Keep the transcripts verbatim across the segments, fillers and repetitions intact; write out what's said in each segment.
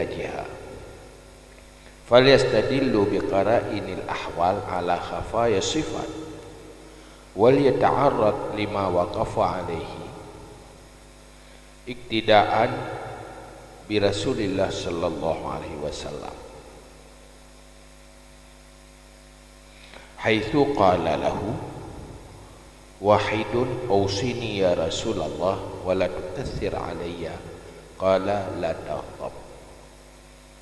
jiha. Falyastadillu biqara'inil ahwal ala khafaya sifat, wal yata'arrad lima waqafa alaihi iqtidaan bi Rasulillah sallallahu alaihi wasallam. Haitsu qala lahu wahidun, "Ausini ya Rasulullah, wa la tukatsir alayya." Qala, "La taghdab."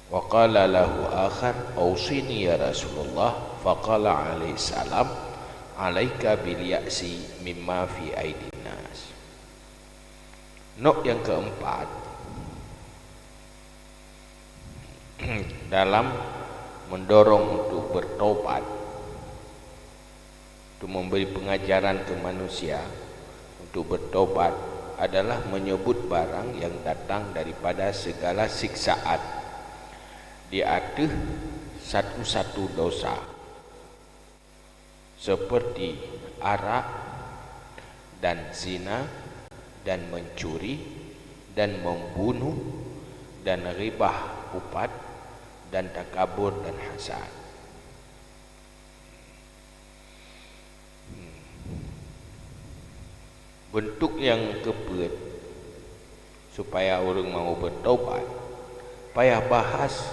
Wa qala lahu akhar, "Ausini ya Rasulullah." Faqala alaihi salam, "Alaika bil ya'si mimma fi aidin nas." Nok nyang keempat, dalam mendorong untuk bertobat, untuk memberi pengajaran ke manusia untuk bertobat, adalah menyebut barang yang datang daripada segala siksaan di ateueh satu-satu dosa, seperti arak dan zina dan mencuri dan membunuh dan ghibah, upat, dan takabur dan hasad. Bentuk nyang keupeuet supaya ureuëng mau bertobat, payah bahas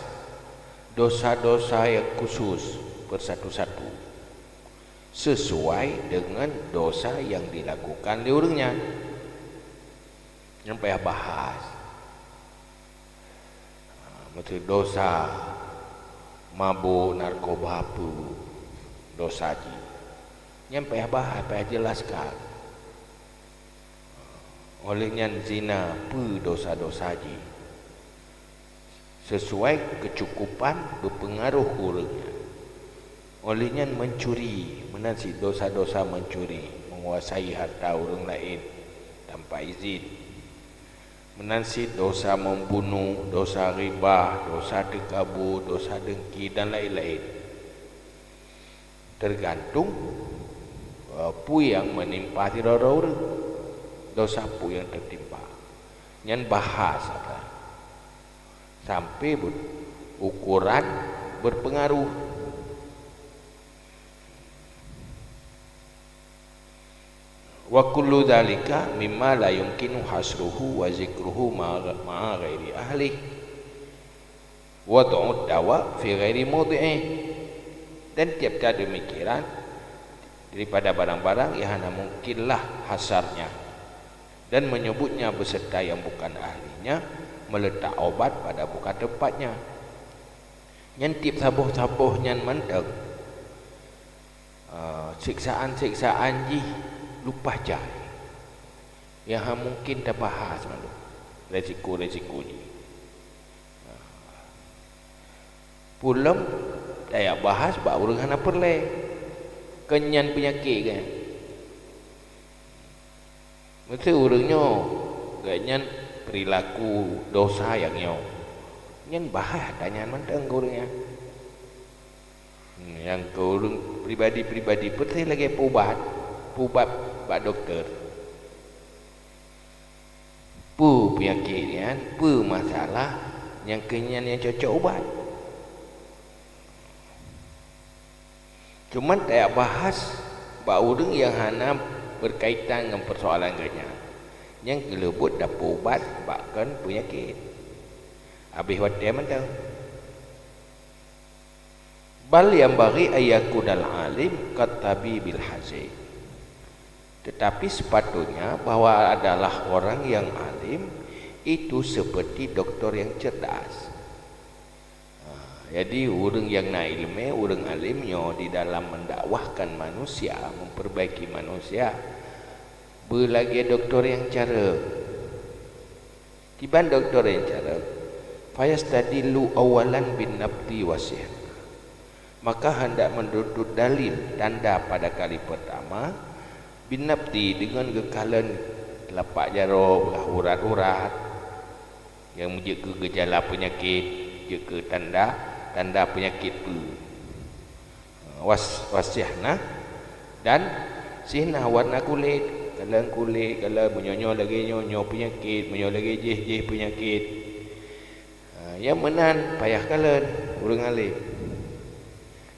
dosa-dosa nyang khusus persatu-satu, sesuai dengan dosa nyang dilakukan lé ureuëng nyan. Nyan payah bahas. Ha, meuteue dosa mabök, narkoba, peue dosa jih. Nyan payah bahas, payah jelaskan. Óh lheueh nyan zina, peue dosa-dosa jih. Sesuai keucukupan beupeungaroh ureuëng nyan. Óh lheueh nyan mencuri, meunan cit dosa-dosa mencuri, menguasai harta ureuëng laén tanpa izin. Meunan cit dosa membunuh, dosa ghibah, dosa teukabô, dosa dengki dan laén-laén. Tergantung, eh, peue nyang meunimpa sidroe-droe ureuëng, dosa peue nyang teutimpa. Nyan bahas sagai. Sampai be-, ukoran berpengaruh. Wa kullu dzalika mimma la yumkinu hasruhu wa dzikruhu ma-, ma'a ghairi ahlih. Wad'ud dawa fi ghairi maudhi'ih. Dan tiap-tiap demikian daripada barang-barang yang hana mungkinlah hasarnya dan menyebutnya beserta yang bukan ahlinya, meletak obat pada bukan tempatnya. Nyan tieb saboh-saboh nyan mantong, eh, siksaan-siksaan jih lumpah jai. Nyang hana mungken tabahas mandum resiko-resiko jih. Peue lom tajak bahas bak ureuëng hana peureulée, kon nyan peunyakét geuh. Meusé ureuëng nyoe, gobnyan peurilaku dosa nyang nyoe, nyan bahas ata nyan mantong keu ureuëng nyan. Nyang keu ureuëng pribadi-pribadi, peureulée lagée peuubat, peuubat bak dokto. Peue peunyakét nyan, peue masalah nyang keu nyan nyang cocok ubat. Cuman tajak bahas bak ureuëng nyang hana berkaitan ngon persoalan geuh nyan, nyang keuleubot tapeuubat bak kon peunyakét. Habéh watée mantong. Bal yanbaghi an yakunal alim kat tabibil hazim. Tetapi sepatutnya bahwa adalah orang yang alim itu seperti doktor yang cerdas. Ha, jadi ureuëng nyang na iéleumé, ureuëng alim nyoe di dalam mendakwahkan manusia, memperbaiki manusia, beulagée doktor nyang careueng. Kiban doktor nyang careueng, fayastadillu awwalan bin nabdi wasih. Maka hendak menuntut dalil tanda pada kali pertama bin nabdi dengan geukalon telapak jaroe, urat-urat, nyang jeuet keu geujala peunyakét, jeuet keu tanda, tanda peunyakét peue. Was-, wasih na dan sih na warna kulét, kalon kulét, kalon meunyoe nyoe lagée nyoe, nyoe peunyakét, meunyoe lagée jih, jih peunyakét. Ha, Nyang meunan payah kalon ureuëng além.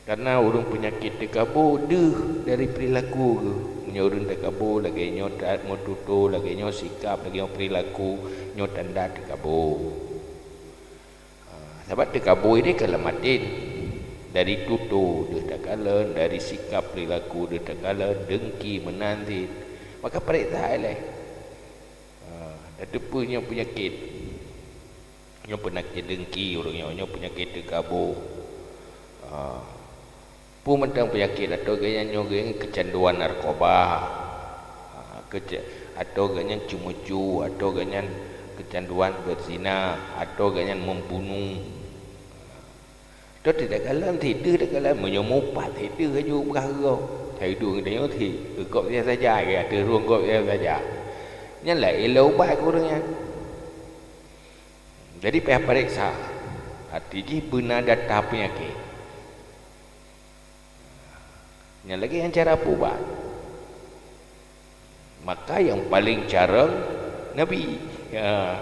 Karena ureuëng peunyakét teukabo deuh dari peurilaku geuh. Meunyoe ureuëng teukabo lagée nyoe, meututoe lagée nyoe, sikap lagée nyoe, peurilaku, nyoe tanda teukabo. Ah, sabab teukabo ini kalon maté. Dari tutoe deuh takalon, dari sikap peurilaku deuh takalon, deungki meunan cit. Maka pareksa ilée. Ah, tateupeue nyoe peunyakét. Nyoe peunyakét deungki ureuëng nyoe, nyoe peunyakét teukabo. Ah, peue mantong peunyakét, atau geuhnyan nyoe geuhnyan keucanduan narkoba. Ah, keuca-, atau geuhnyan ceumeucue, atau geuhnyan keucanduan beuzina, atau geuhnyan meubunoe. Atau tidak kalon, tidak kalon, meunyoe mupat, tidak laju peugah gob. Hai dueng tanyoe, gob nyan saja, ya, ateueh rueng gob nyan saja. Nyan laén lé ubat keu ureuëng nyan. Jadi payah pareksa, até jih beuna data peunyakét. Nyan lagée nyan cara peuubat. Maka nyang paleng carông Nabi. Ya.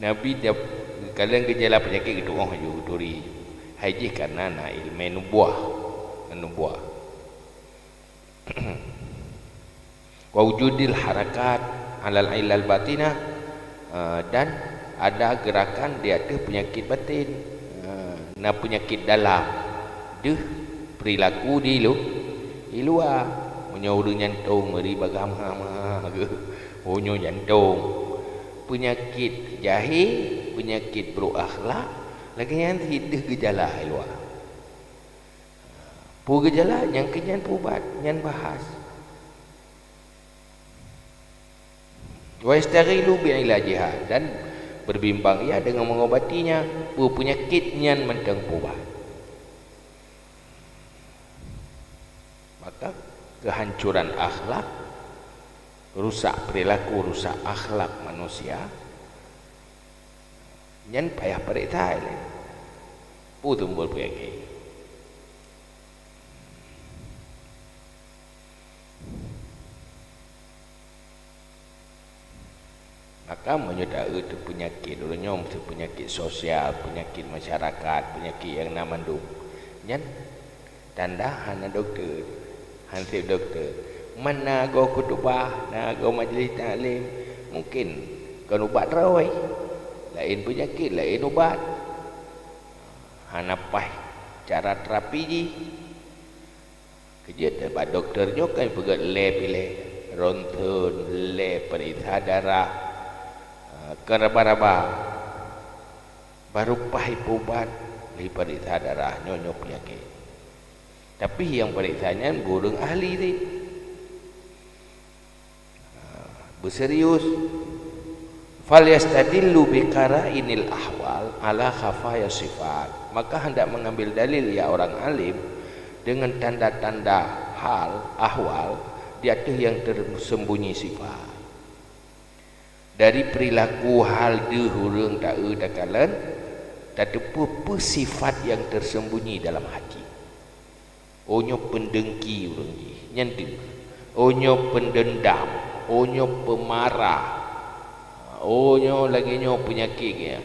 Nabi dap-, kalon geujala peunyakét geutuoh laju geuturi. Hai jih karena na iéleumé nubuah. Nubuah. Wa wujudil harakat alal ilal batinah, eh, dan ada gerakan di ateueh peunyakét batin. Eh, na peunyakét dalam, deuh peurilaku di lu-, di luwa. Meunyoe ureuëng nyantong meuri bagah meuha-meuha geuh, oh, nyoe nyantong. Peunyakét jahé, peunyakét brok akhlak, lagée nyan cit deuh geujala di luwa. Peue geujala nyang keu nyan peuubat, nyan bahas. Wa yashtaghilu bi ilajiha, dan berbimbang ia dengan mengobatinya, peue peunyakét nyan mantong peuubat. Maka keuhancuran akhlak, rusak peurilaku, rusak akhlak manusia, nyan payah pareksa ilée. Peue sumber peunyakét? Maka meunyoe taeu teu peunyakét, ureuëng nyoe meusti peunyakét sosial, peunyakét masyarakat, peunyakét nyang na mandum. Nyan tanda hana dokto, hana sép dokto. Man na goe khutubah, na goe majlis taklim, mungken kon ubat droe. Laén peunyakét, laén ubat. Hana paih cara terapi jih. Keujeuet bak dokto nyoe kan peugét lé piléh, ronton, lé peuriksa darah, eh, keuraba-raba. Baru paih peuubat lé peuriksa darah nyoe, nyoe peunyakét. Tapi nyang peuriksa nyan ureuëng ahli teuh. Beuserius. Falyastadillu bi qara'inil ahwal ala khafaya sifat. Maka hendak mengambil dalil ya orang alim dengan tanda-tanda hal, ahwal, di ateueh nyang tersembunyi sifat. Dari perilaku hal deuh ureuëng taeu takalon, tateupeue peue sifat nyang tersembunyi dalam hati. Oh nyoe peundengki ureuëng jih, nyan deuh. Oh nyoe peundendam, oh nyoe peumarah. Oh nyoe lagée nyoe peunyakét geuh.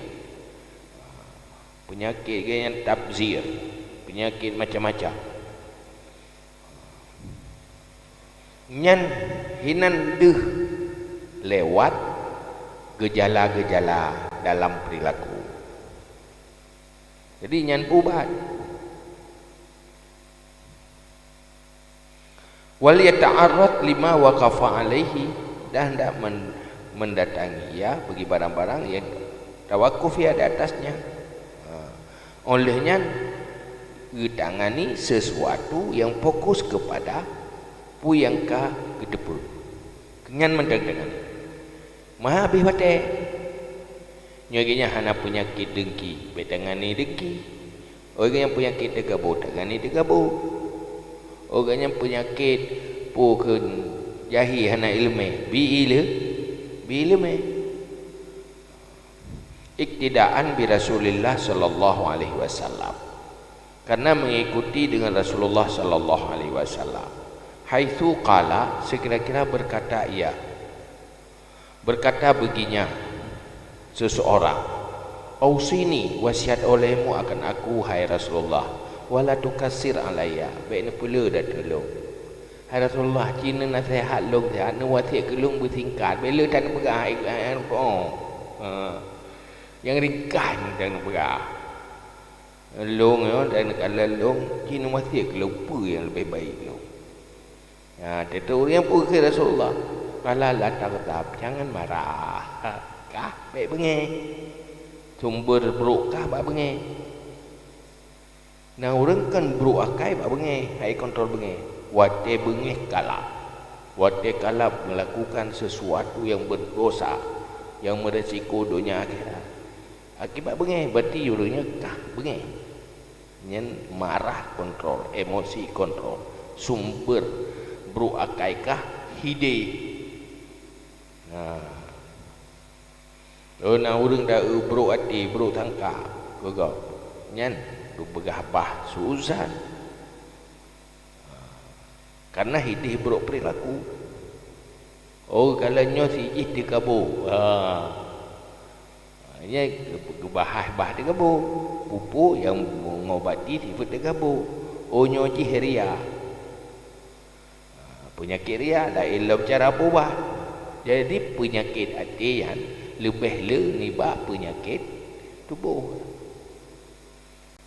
Peunyakét geuh nyan tabzir, peunyakét macam-macam. Nyan hinan deuh lewat geujala-geujala dalam perilaku. Jadi nyan peuubat. Wal yata'arrad lima waqafa alaihi, dan hendak men-, mendatangi ia bagi barang-barang yang tawakuf ia di atasnya. Ha. Oleh nyan, geutangani sesuatu yang fokus kepada peue nyang ka geuteupeue. Nyan mantong tangani. Meuhabéh watée. Nyoe geuhnyan hana peunyakét dengki, bék tangani dengki. Oh geuhnyan peunyakét teugabo, tangani teugabo. Oh geuhnyan peunyakét peue kheun jahé hana iéleumé, bi iéle-, bi iéleumé. Iktidaan bi Rasulillah sallallahu alaihi wasallam. Karena mengikuti dengan Rasulullah sallallahu alaihi wasallam. Haitsu qala, sekira-kira berkata ia, berkata baginya seseorang, "Ausini, wasiat olehmu akan aku, hai Rasulullah, wala tukassir alayya, bék neupeuleueh ateueh lôn." Hai Rasulullah, ci neunaseuhat lôn, seuhat neuwasiat keu lôn beusingkat, bék le that neupeugah, hai, hai, hai, oh. Ha. Nyang ringkas nyang neupeugah. Lôn nyoe dan neukalon lôn, ci neuwasiat keu lôn peue nyang leubeh baik lôn. Ya, teutap ureuëng nyang peugah Rasulullah, "Qala la taghdab, jangan marah." Kah bék beungéh. Sumber brok kah bak beungéh. Na ureuëng kan brok akai bak beungéh, hai kontrol beungéh. Watée beungéh kalap. Watée kalap melakukan sesuatu yang berdosa, yang merisiko donya akhirat. Akibat beungéh, berarti ureuëng nyan kah beungéh. Nyan marah kontrol, emosi kontrol. Sumber brok akai kah hidéh. Nah. Oh, na ureuëng da eu brok até, brok sangka keu gob. Nyan geupeugah bah suuzan. Karena hidéh brok perilaku. Oh, kalau nyoe si jih teukabô. Ha. Nyan geu-, geubahas bah teukabô. Pupuk nyang mengobati sifeuet teukabô. Oh, nyoe jih ria. Ha, peunyakét ria laén lom cara peuubat. Jadi, peunyakét até nyan leubeh le nibak peunyakét tuboh.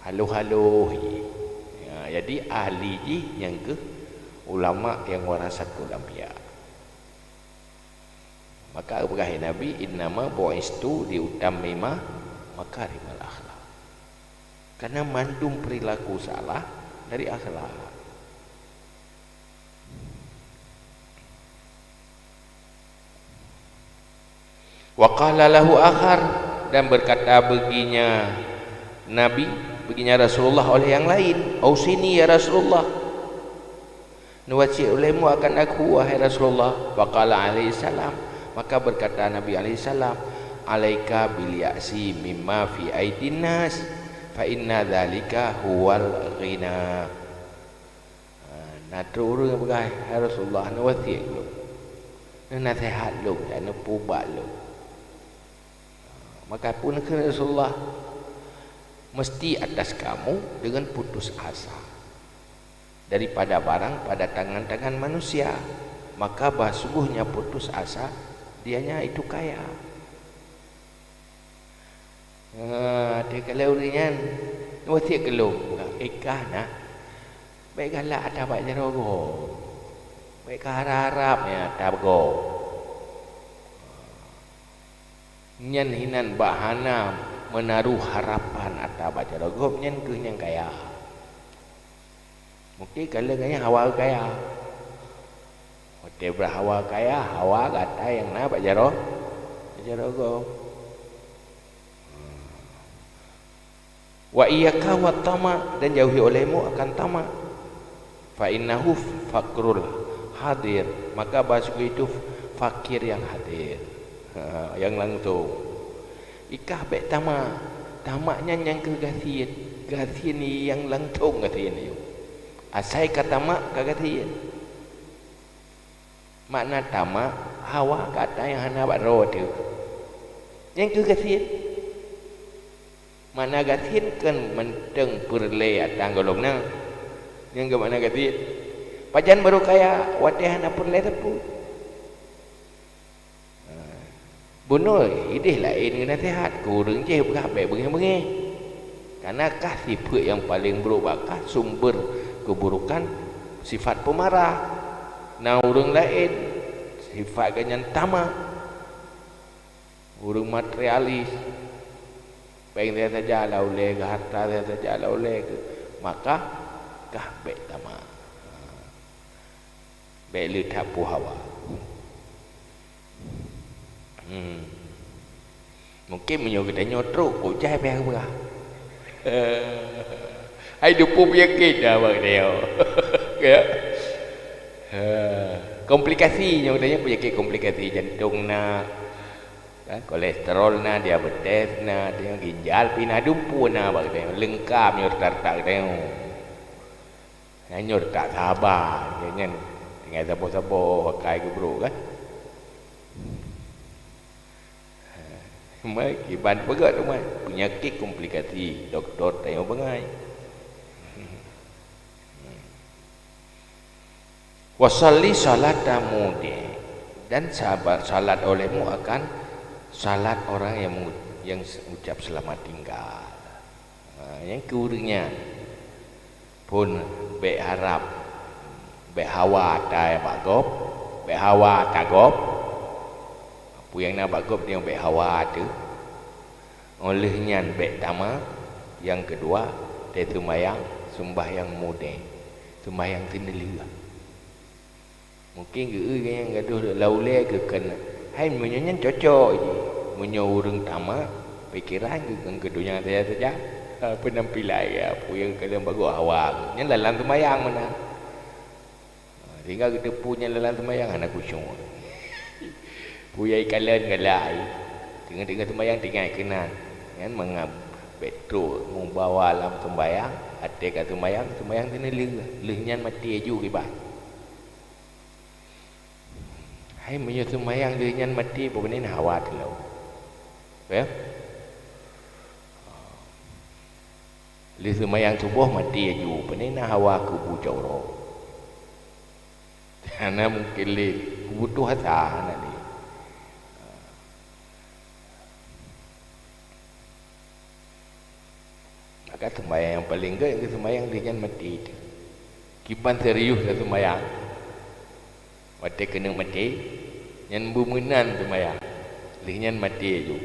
Haloh-haloh jih. Ya, jadi ahli jih nyang keuh ulama nyang warasatul anbiya. Maka geupeugah lé Nabi, "Innama bu'istu liutammima makarimal akhlak." Karena mandum perilaku salah dari akhlak. Wa qala lahu akhar, dan berkata baginya Nabi, baginya Rasulullah oleh yang lain, "Ausini ya Rasulullah, neuwasiat ulehmu akan aku, wahai Rasulullah." Wa qala alaihi salam, maka berkata Nabi alaihi salam, "Alaika bil ya'si mimma fi aidin nas, fa inna dzalika huwal ghina." Ha, na trok ureuëng peugah, "Hai Rasulullah, neuwasiat lôn, neunaseuhat lôn, dan neupeuubat lôn." Maka peue neukheun Rasulullah, "Mesti atas kamu dengan putus asa daripada barang pada tangan-tangan manusia, maka bah sungguhnya putus asa dianya itu kaya." Ha, teukalon ureuëng nyan, "Wasiet keu lôn," ikah na, "Bék galak ata bak jaroe gob, bék ka harab-harab nyan ata gob." Nyan hinan bak hana meunaroh harapan ata bak jaroe gob, nyan keuh nyang kaya. Mungken ka lheueh nyan hawa kaya. Watée brat hawa kaya, hawa gata nyang na bak jaroe, bak jaroe gob. "Wa iyyaka wat tama," dan jauhi olehmu akan tama. "Fa innahu faqrul hadir," maka bahasa itu fakir yang hadir. Ha, nyang langsung. Ikah bék tama. Tama nyan nyang keuh gasien. Gasien nyang langsung gasien nyoe. Asai ka tama ka gasien. Makna tama, hawa gata nyang hana bak droe teuh. Nyang keuh gasien. Makna gasien kan mantong peureulée ata gohlom na. Nyang keuh makna gasien. Pajan barô kaya watée hana peureulée teupeu. Bunoe idéh laén ngon naseuhat, keu ureuëng jih peugah bék beungéh-beungéh. Kareuna kah sifeuet nyang paleng brok bak kah, sumber keuburokan sifat peumarah. Na ureuëng laén sifat geuh nyan tama, ureuëng materialis, péng saja-saja la ulée keu, harta saja-saja la ulée keu, maka kah bék tama. Bék le that peue hawa. Hmm. Mungken meunyoe geutanyoe trok, kok jai pih peugah. Hai dupu penyakit dah bak geutanyoe. Ya. Ha. Komplikasi nyoe geutanyoe penyakit komplikasi, jantong na, kan, kolesterol na, diabetes na, teuh ginjal pih na, dupu na bak geutanyoe, leungkap nyoe rata-rata geutanyoe. Nyan nyoe tak saba, nyan tinggai saboh-saboh akai geubrok kan. Mai, kiban peugah tu mai. Penyakit komplikasi, doktor tanyoe bangai. Wasalli salata mudi, dan sahabat salat olehmu akan salat orang yang mengu-, yang se-, ucap selamat tinggal. Ha, nyang keu ureuëng nyan. Phon bék harab, bék hawa ata bak gob, bék hawa ata gob. Peue nyang na bak gob nyoe bék hawa teuh. Óh lheueh nyan bék tama, nyang keudua, teuh sumbayang, sumbayang mudi, sumbayang seuneulheueh. Mungken geu-eu nyang gadôh lam ulée geukheun, hai meunyoe nyan cocok jih. Meunyoe ureuëng tamak, pikeran geukheun keu donya saja-saja. Penampilan ya, peue nyang keu lôn bagoe hawa. Nyan lam sumbayang meunan. Sehingga geuteupeue nyan lam sumbayang hana khusyuk. Peue nyang ikalon galak ai. Teungoh-teungoh sumbayang teuingat keunan. Nyan mangat bék trok mubawa lam sumbayang, até ka sumbayang, sumbayang seuneulheueh. Lheueh nyan maté aju kiban. Hai, meunyoe seumayang lheueh nyan maté, pokoknya na hawa teulom. Ya? Lheueh seumayang suboh maté aju, pokoknya na hawa kubu cok uroe. Hana mungken lé, kubu tuha hana lé. Maka seumayang nyang paleng gét, nyang seumayang lheueh nyan maté teuh. Kiban serius lam seumayang, watée keuneuk maté, nyan beumeunan seumayang, lheueh nyan maté aju.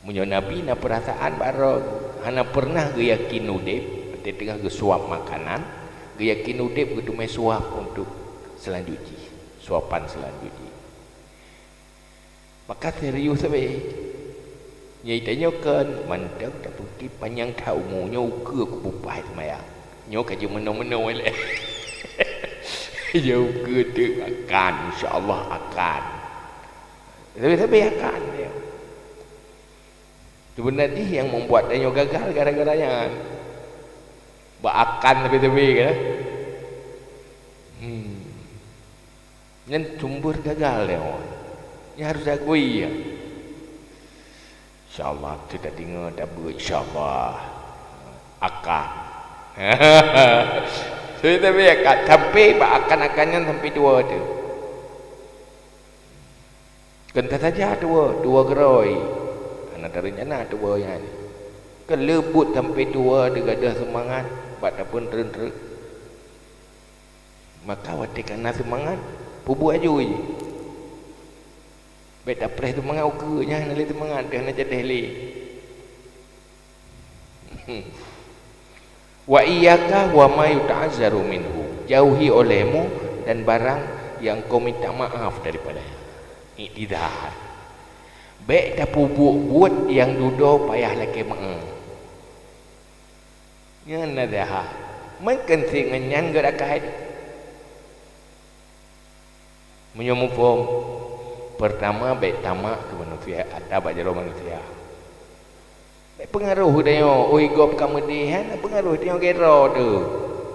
Meunyoe Nabi na peurasaan bak droe, hana peureunah geuyakin udeb, watée teungoh geusuap makanan, geuyakin udeb geuteumé suap untuk seulanjut jih, suapan seulanjut jih. Maka serius sabe. Nyoe tanyoe kan mantong tapeuki panyang that umu nyoe ukeue kubu paih seumayang. Nyoe ka jeuet meunoe-meunoe lé. Nyoe ukeue teuk akan, insya Allah akan. Sabe-sabe akan dia. Sebenarnya nyang membuat tanyoe gagal gara-gara nyan. Bak akan sabe-sabe kan. Hmm. Nyan sumber gagal nyoe. Nyan harus diakui ya. Insya Allah, kita dengar dah buat insya Allah. Akan. Saya tapi akan sampai bak akan-akan nyan sampai dua tu. Kan tak saja dua, dua geroi. Hana tarencana dua nyan. Keuleubut sampai dua digadah semangat bak tapeuntreun-treun. Maka watée ka na seumangat, peubuet aju jih. Bék tapreh seumangat ukeue nyan hana lé seumangat, hana jadeh lé. Wa iyyaka wa ma yuta'azzaru minhu. Jauhi olehmu dan barang yang kau minta maaf daripadanya. Iktizar. Bék tapeubuet buet nyang dudoe payah lakée meu'ah. Nyan naseuhat. Meukeunong ngon nyan geurakah. Meunyoe muphom, peurtama bék tamak keu manusia, ata bak jaroe manusia. Bék peungaroh tanyoe, oi gob ka meudeh, hana peungaroh tanyoe gét droe teuh.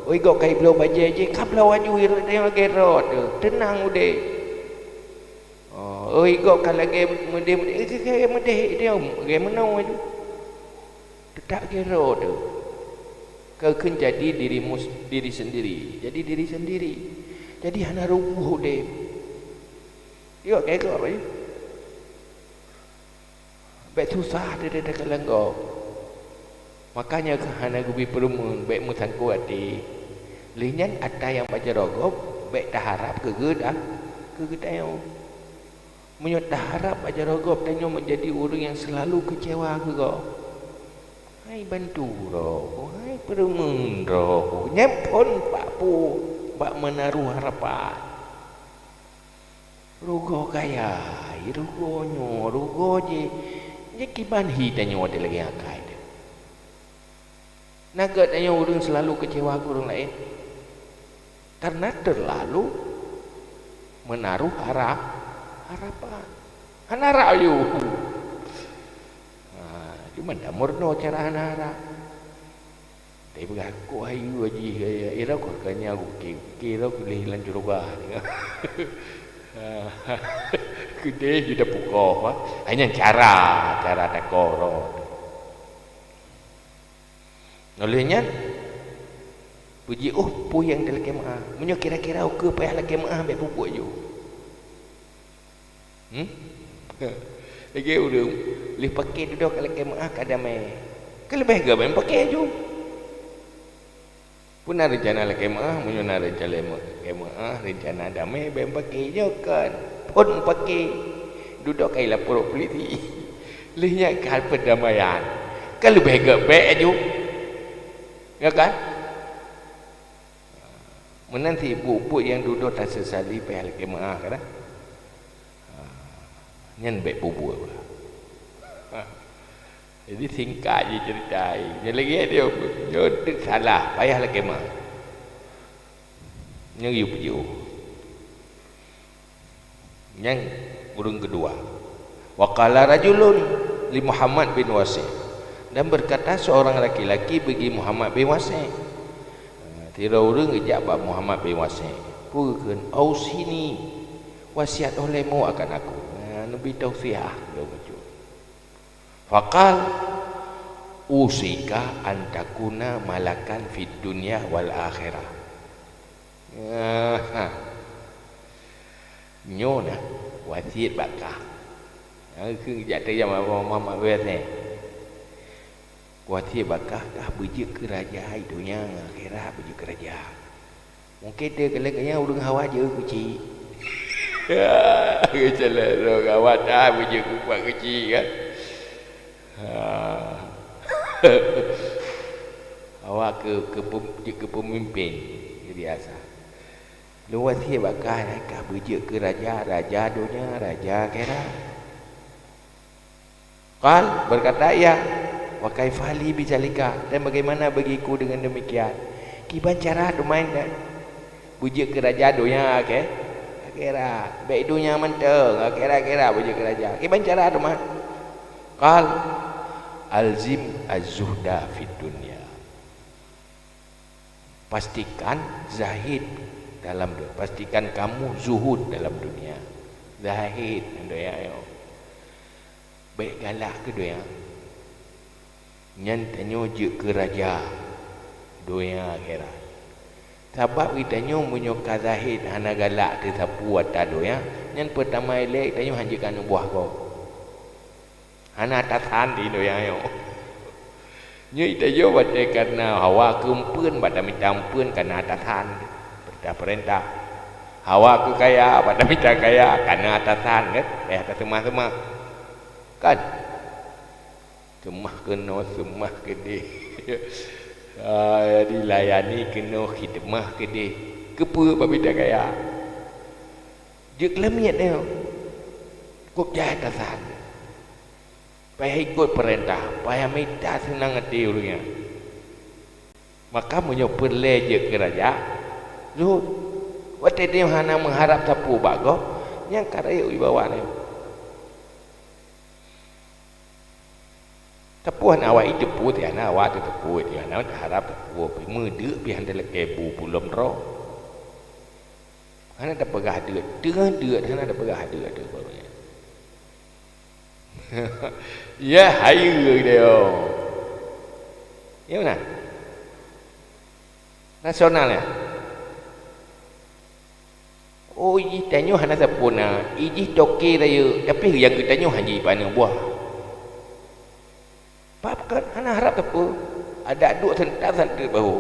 Oi gob ka ibloe bajée jih, ka bloe aju tanyoe gét droe teuh. Teunang udeb. Oh, oi gob ka lagée meudeh, meudeh, eh, ka meudeh tanyoe, lagée meunoe aju. Teutab gét droe teuh. Keu kheun jadi dirimu, diri sendiri. Jadi diri sendiri. Jadi hana rugoh udeb. Yok, keu keu apa ya? Bék susah teuh teuh teuh keu lôn gob. Makanya keu hana geubi peureumeun, bék meusangkot até. Lheueh nyan ata nyang bak jaroe gob, bék taharab keu geudah, keu geutanyoe. Meunyoe taharab bak jaroe gob tanyoe meujadi ureuëng nyang seulalu keucewa keu gob. Hai bantu droe, hai peureumeun droe, nyan phon bak peue, bak meunaroh harapan. Rugoe kayai, rugoe nyoe, rugoe jéh, nyan kiban hi tanyoe teuh lagée akai teuh. Na gét tanyoe ureuëng seulalu keucewa keu ureuëng laén, karena teulalu meunaroh hara-, harapan. Hana harap ayue. Ha, cuma dak meurunoe cara hana harap. Tapi beugah kok ayue jih, ya, ya, ira kok kanya kuki, kuki ira kulih lam syeuruga. Keudeh ju tapukoh, ha. Hai nyan cara, cara takoh droe. Oleh nyan, puji oh peue nyang talakée meu'ah. Meunyoe kira-kira ukeue payah lakée meu'ah, bék peubuet ju. Hmm? Lagée ureuëng lheueh paké dudoe ka lakée meu'ah ka damé. Ka leubeh gét bék paké ju. Peue na reuncana lakée meu'ah, meunyoe na reuncana lakée meu'ah, reuncana damé bék paké nyoe kan. Phon paké. Dudoe ka ilapor polisi. Lheueh nyan ka peudamaian. Ka leubeh gét bék ju. Ya kan? Meunan cit buet-buet nyang dudoe taseusali payah lakée meu'ah, kan? Ha, nyan bék peubuet. Ha. Jadi singkat jih cerita, nyang lagée nyoe, nyoe teuk salah, payah lakée meu'ah. Nyoe yue peujeuet. Nyang ureuëng keudua. Wa qala rajulun li Muhammad bin Wasi'. Dan berkata seorang laki-laki bagi Muhammad bin Wasi'. Sidroe ureuëng geujak bak Muhammad bin Wasi'. Peue geukheun, "Ausini, wasiat oh lé mo akan aku." Nah, neubi tausiah lom bacut. Faqal, "Usika an takuna malakan fid dunya wal akhirah." Aha. Nyoe na wasiet bak kah. Nyang keuh jak teurimong mama biasa. Wasiet bak kah, kah beujeuet keu raja, i donya ngon akhirat beujeuet keu raja. Mungken teukalon nyan ureuëng hawa jeuet keuchik. Ya, keucalon ureuëng hawa dah beujeuet keu kuat keuchik kan. Ha. Awak keu, keu pem-, jeuet keu peumimpén, jadi asa. Lôn wasiet bak kah, kah beujeuet keu raja, raja donya, raja akhirat. Qal, berkata ia, "Wa kaifa li bidzalika?" Dan bagaimana bagiku dengan demikian? Kiban cara teuma nyan beujeuet keu raja donya, oke? Akhirat. Bék donya mantong, akhirat-akhirat beujeuet keu raja. Kiban cara teuma? Qal, "Alzim az-zuhda fid dunya." Pastikan zahid dalam du-, pastikan kamu zuhud dalam dunia. Zahid dalam dunia nyoe. Bék galak keu donya. Nyan tanyoe jeuet keu raja donya akhirat. Sabab geutanyoe meunyoe ka zahid hana galak teusapeue ata donya, nyan peutama ilée tanyoe hanjeuet ka neubuah gob. Hana tasan di donya nyoe. Nyoe tanyoe watée kana hawa keu eumpeuen, bak tamita eumpeuen kana atasan peurintah-peurintah. Hawa keu kaya, bak tamita kaya kana atasan, kan? Payah taseumah-seumah. Kan? Seumah keunoe, seumah keudeh. Ah, jadi layani keunoe, khidmah keudeh. Keupeue bak mita kaya? Jeuet keu lamiet nyoe. Kop jai atasan. Payah ikot peurintah, payah mita seunang até ureuëng nyan. Maka meunyoe peureulée jeuet keu raja, zuhud. Watée tanyoe hana meuharab sapeue bak gob, nyan ka rayeuk wibawa nyoe. Sapeue hana awai teupeu, hana awai teupeu, hana taharab teupeu, meudeuk pih hana talakée bu pulom droe. Hana tapeugah deuet, teungoh deuet hana tapeugah deuet, deuet baru nyan. Ya, hayeue dia. Ya, meunan? Rasional, ya? Oh, ijih tanyoe hana sapeue na, ijih toke rayeuk, tapi nyang geutanyoe hana jipaneuk buah. Paham kan? Hana harab sapeue. Adak duek seuntat-seuntat bahu.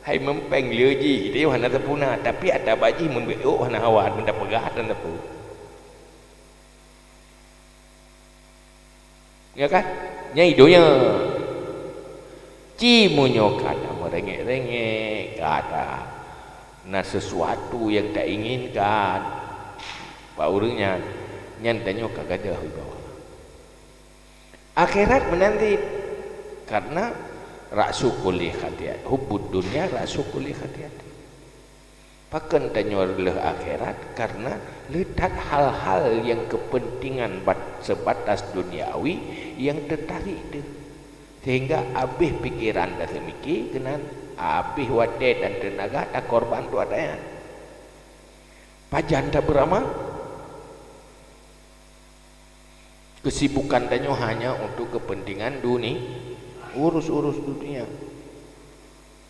Hai meumpéng le jih, tanyoe hana sapeue na, tapi ata bak jih mun bék hana hawa, mun tapeugah hana sapeue. Ya kan? Nyang i donya. Ci meunyoe ka tameurengek-rengek, ka ta na sesuatu nyang tainginkan bak ureuëng nyan, nyan tanyoe ka gadôh wibawa. Akhirat meunan cit, karena ra'su kulli khatiat, hubbud dunya ra'su kulli khatiat. Pakon tanyoe reuloh akhirat? Karena le that hal-hal nyang keupeuntengan bat-, seubatas duniawi nyang teutarik teuh, sehingga abéh pikeran taseumike keunan, abéh watée dan teunaga takorban untuk ata nyan. Pajan tabeuramal? Kesibukan tanyoe hanya untuk kepentingan duni-, urus-urus dunia.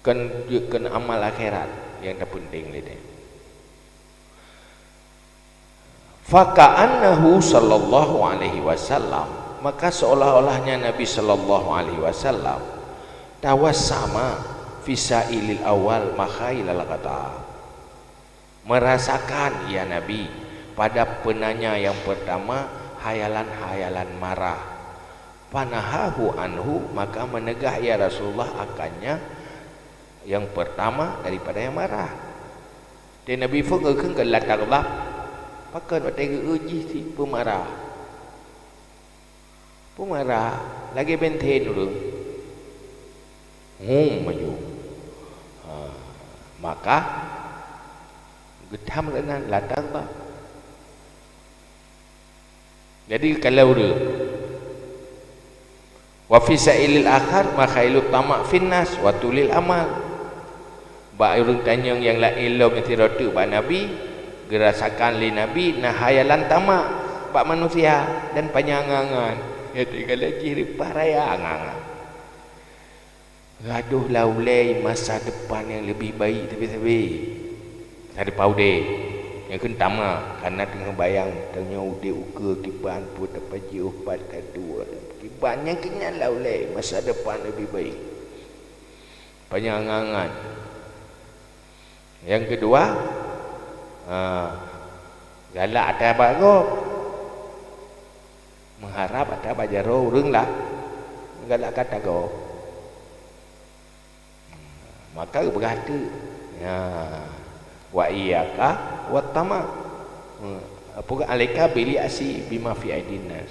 Kon, kon amal akhirat nyang teupeunténg lé tanyoe. Faka'annahu sallallahu alaihi wasallam, maka seolah-olahnya Nabi sallallahu alaihi wasallam tawassama fi sa'ilil awal makhailal ghadab. Merasakan, ya Nabi, pada penanya yang pertama hayalan-hayalan marah. Fanahahu anhu, maka mencegah, ya Rasulullah, akannya yang pertama daripada yang marah. Dan Nabi pun geukheun keu la taghdab, pakon watée geu-eu jih si peumarah. Peumarah lagée benteng ureuëng. Hum maju. Ha, maka geutam leunan la taghdab. Jadi kalau ureuëng, wa fi sa'ilil akhar makhailut tama' finnas wa tulil amal. Bak ureuëng tanyong nyang laén lom nyang sidroe teuk bak Nabi, geurasakan lé Nabi na hayalan tama' bak manusia dan panyang angan-angan. Ya, tinggai lé jih reupah raya angan-angan. Gadoh la ulée masa depan nyang leubeh baik sabe-sabe. Sabe udeb nyang kheun tama', kareuna teungoh bayang tanyoe udeb ukeue kiban peue tapajoh, pat taduek. Kiban nyang keuh nyan la ulée masa depan leubeh baik. Panyang angan-angan. Nyang keudua, ha, galak ata bak gob. Meuharab ata bak jaroe ureuëng la-, galak ata gob. Maka geupeugah teuk, ya, wa iyyaka wat tama'. Hmm, apa, alaika bil ya'si bima fi aidin nas.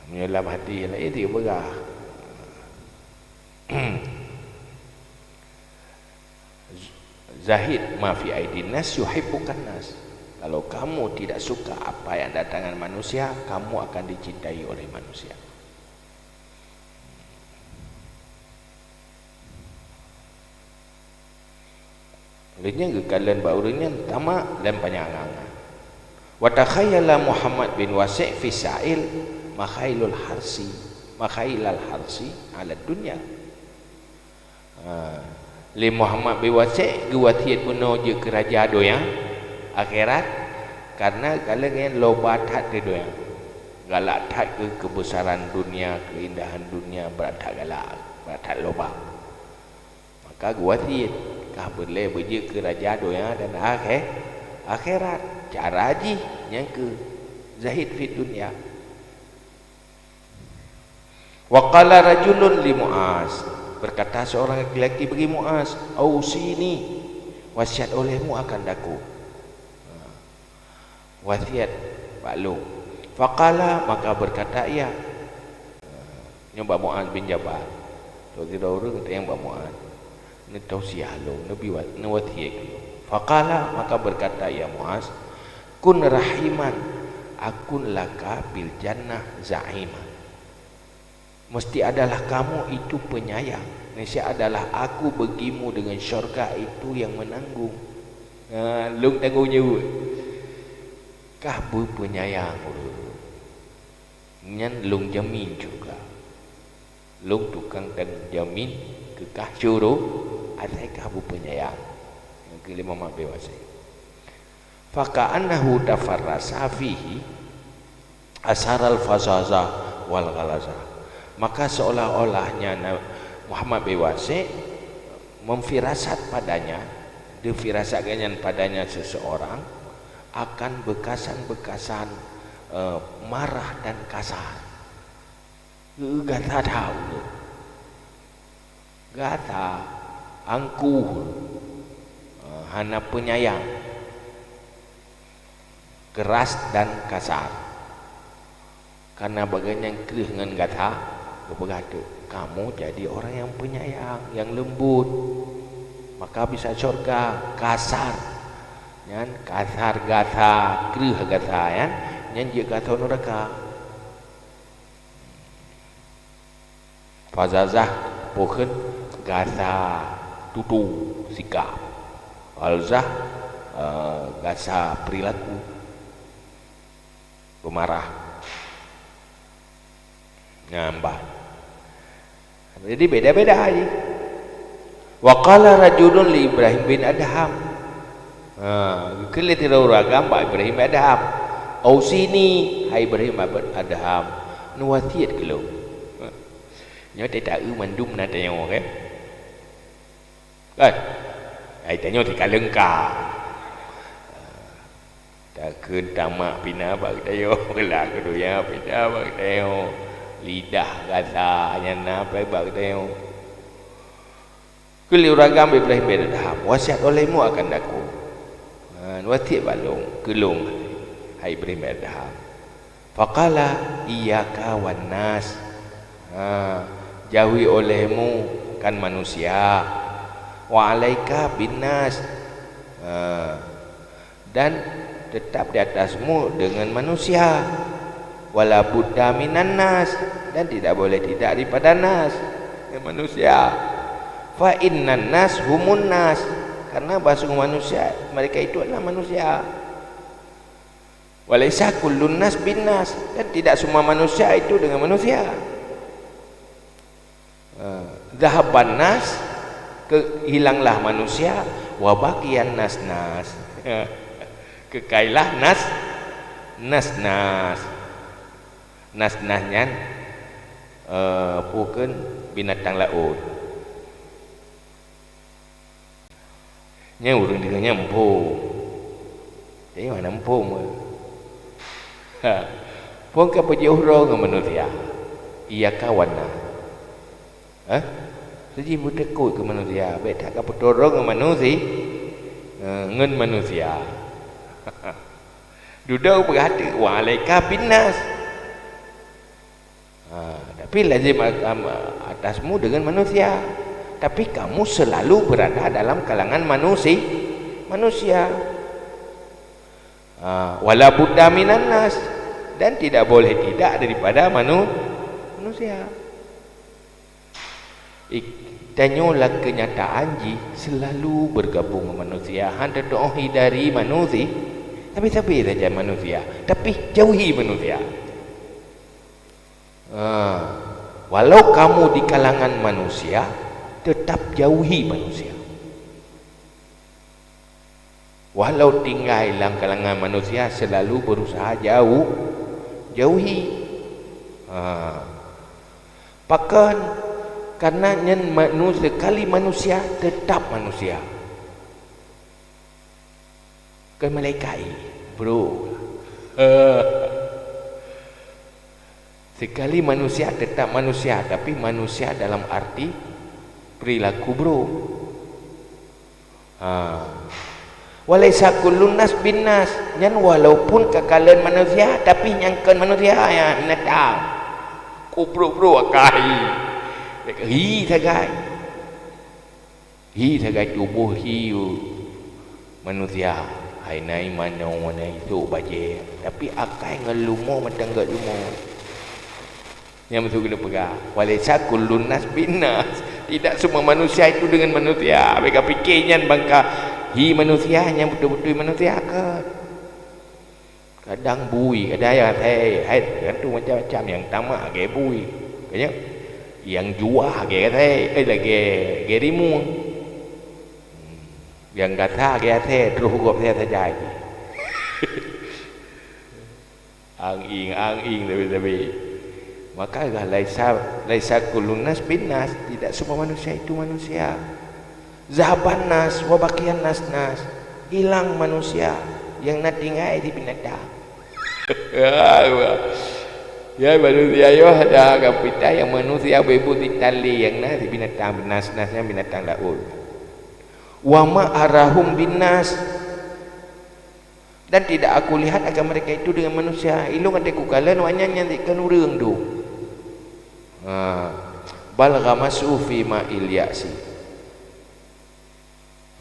Meunyoe lam hati laén, dia peugah, "Zahid ma fi aidin nas yuhibbukan nas." Kalau kamu tidak suka apa yang ada tangan manusia, kamu akan dicintai oleh manusia. Lheueh nyan geukalon bak ureuëng nyan tama' dan panyang angan-angan. Wa takhayyala Muhammad bin Wasi' fi sa'il makhailul harsi, makhailal harsi 'ala dunya. Ha, lé Muhammad bin Wasi' geuwasiet bunoe jeuet keu raja donya akhirat, kareuna geukalon nyan loba that keu donya. Galak that keu keubeusaran dunia, keuindahan dunia, brat that galak, brat that loba. Maka geuwasiet, kah peureulée beujeuet keu raja donya dan akhé-, akhirat. Cara jih nyang keuh zahid fid dunya. Wa qala rajulun li Mu'az, berkata seorang laki-laki bagi Mu'az, "Ausini, wasiat olehmu akan daku." Wasiat bak lôn. Faqala, maka berkata ia. Nyoe bak Mu'az bin Jabal. Lôn sidroe ureuëng tanyong bak Mu'az. Neutausiah lôn, neubi wa-, neuwasiat keu lôn. Faqala, maka berkata ia Mu'az, "Kun rahiman, akun laka bil jannah za'iman." Mesti adalah kamu itu penyayang. Niscaya adalah aku bagimu dengan syurga itu yang menanggung. Ha, lôn tanggong jaweueb. Kah beupeunyayang ureuëng. Nyan lôn jamin syurga. Lôn tukang tanggong jamin keu kah syurga, asai kah beupeunyayang. Nyang keuh lé Muhammad bin Wasi'. Faka'annahu tafarrasa fihi asaral fazaza wal ghalaza. Maka seolah-olahnya Na-, Muhammad bin Wasi' memfirasat padanya, difirasatkan nyan padanya seseorang akan beukasan-beukasan, eh, marah dan kasar. Gata that ureuëng. Gata angkuh, eh, hana peunyayang, keras dan kasar. Karena bagian nyang kreueh ngon gata, geupeugah teuk, "Kamu jadi orang yang penyayang, yang lembut, maka bisa syurga." Kasar, nyan kasar gata, kreueh gata, nyan, nyan jeuet gata nuraka. Fazazah, pokheun gasa tutoe sikap. Ghalzah, eh, gasa perilaku. Peumarah. Nyan bah. Jadi beda-beda jih. Wa qala rajulun li Ibrahim bin Adham. Ha, geukheun lé sidroe ureuëng agam bak Ibrahim bin Adham. "Ausini, hai Ibrahim bin Adham, neuwasiet keu lôn." Nyoe teuka mandum na tanyoe, kan? Kan? Hai tanyoe sikaleng ka. Takheun tamak pih na bak geutanyoe, beulah keu donya pih na bak geutanyoe, lidah gata nyan na pih bak geutanyoe. Kheun lé ureuëng agam Ibrahim bin Adham, "Wasiet olehmu akan aku." Ha, wasiet bak lôn, keu lôn, hai Ibrahim bin Adham. Faqala, "Iyyaka wan nas." Ha, jauhi olehmu kan manusia. "Wa alaika bin nas." Ha, dan tetap di atasmu dengan manusia. "Wala budda minan nas," dan tidak boleh tidak daripada nas, dengan manusia. "Fa innan nas humun nas," karena bahasa manusia, mereka itu adalah manusia. "Walaisa kullun nas bin nas," dan tidak semua manusia itu dengan manusia. Eh, "Zahaban nas," ke-, hilanglah manusia, "wa baqiyan nas nas." Keukailah nas, nas nas. Nas nas nyan, eh, peue kheun, binatang laôt. Nyan ureuëng deungon nyan muphom. Jadi mana muphom? Ha. Phon ka peujiôh droe ngon manusia. Iyyaka wan nas. Hah? Siji meuteukot keu manusia, bék that ka peutoe droe ngon manusi-, eh, ngon manusia. Dudoe peugah teuk, "Wa alaika bin nas." Ha, tapi lazim a-, am-, atasmu dengan manusia. Tapi kamu selalu berada dalam kalangan manusi-, manusia. Ha, "Wala budda minan nas," dan tidak boleh tidak daripada manu-, manusia. Ik-, tanyoe lam keunyataan jih selalu bergabung ngon manusia. Han teutu'oh hindari manusi-, tapi sabe saja manusia, tapi jauhi manusia. Ha, walau kamu di kalangan manusia, tetap jauhi manusia. Walau tinggai lam kalangan manusia, selalu berusaha jauh, jauhi. Ha. Pakon? Karena nyan manu-, sekali manusia, tetap manusia. Kon malaikat, bro. Sekali manusia, tetap manusia, tapi manusia dalam arti perilaku buruk. Ha. "Walaisa kullun nas bin nas," nyan walaupun ka kalon manusia, tapi nyang kon manusia, ya, binatang. Kubrok-brok akai. Hi sagai. Hi sagai tuboh hi manusia. Hai nai manoe, nai sôk bajée, tapi akai ngon lumo mantong gét lumo. Nyang meusu keuneuk peugah, "Walaisa kullun nas bin nas." Tidak semua manusia itu dengan manusia. Bék ka pike nyan bangka hi manusia nyang beutôi-beutôi manusia, kon. Kadang bui, kadang nyang asai, hai, kan tu macam-macam nyang tamak lagée bui. Kan nyo? Nyang juah lagée asai, eh, lagée, lagée rimueng. Hmm. Nyang gata lagée asai, troh gob asai saja jih. Ang-ing, ang-ing, sabe-sabe. Maka laisa, laisa kullun nas bin nas, tidak semua manusia itu manusia. Zahaban nas, wa baqiyan nas nas. Hilang manusia, nyang na tinggai di binatang. Ya, manusia yoh ada kapita nyang manusia beubu di tali nyang na di binatang, nas-nas nyang binatang laôt. Wa ma arahum bin nas. Dan tidak aku lihat akan mereka itu dengan manusia. Ilôn até kukalon awaknyan nyan dikeue ureuëng tu. Ha. Bal ghamasu fi ma'il ya'si.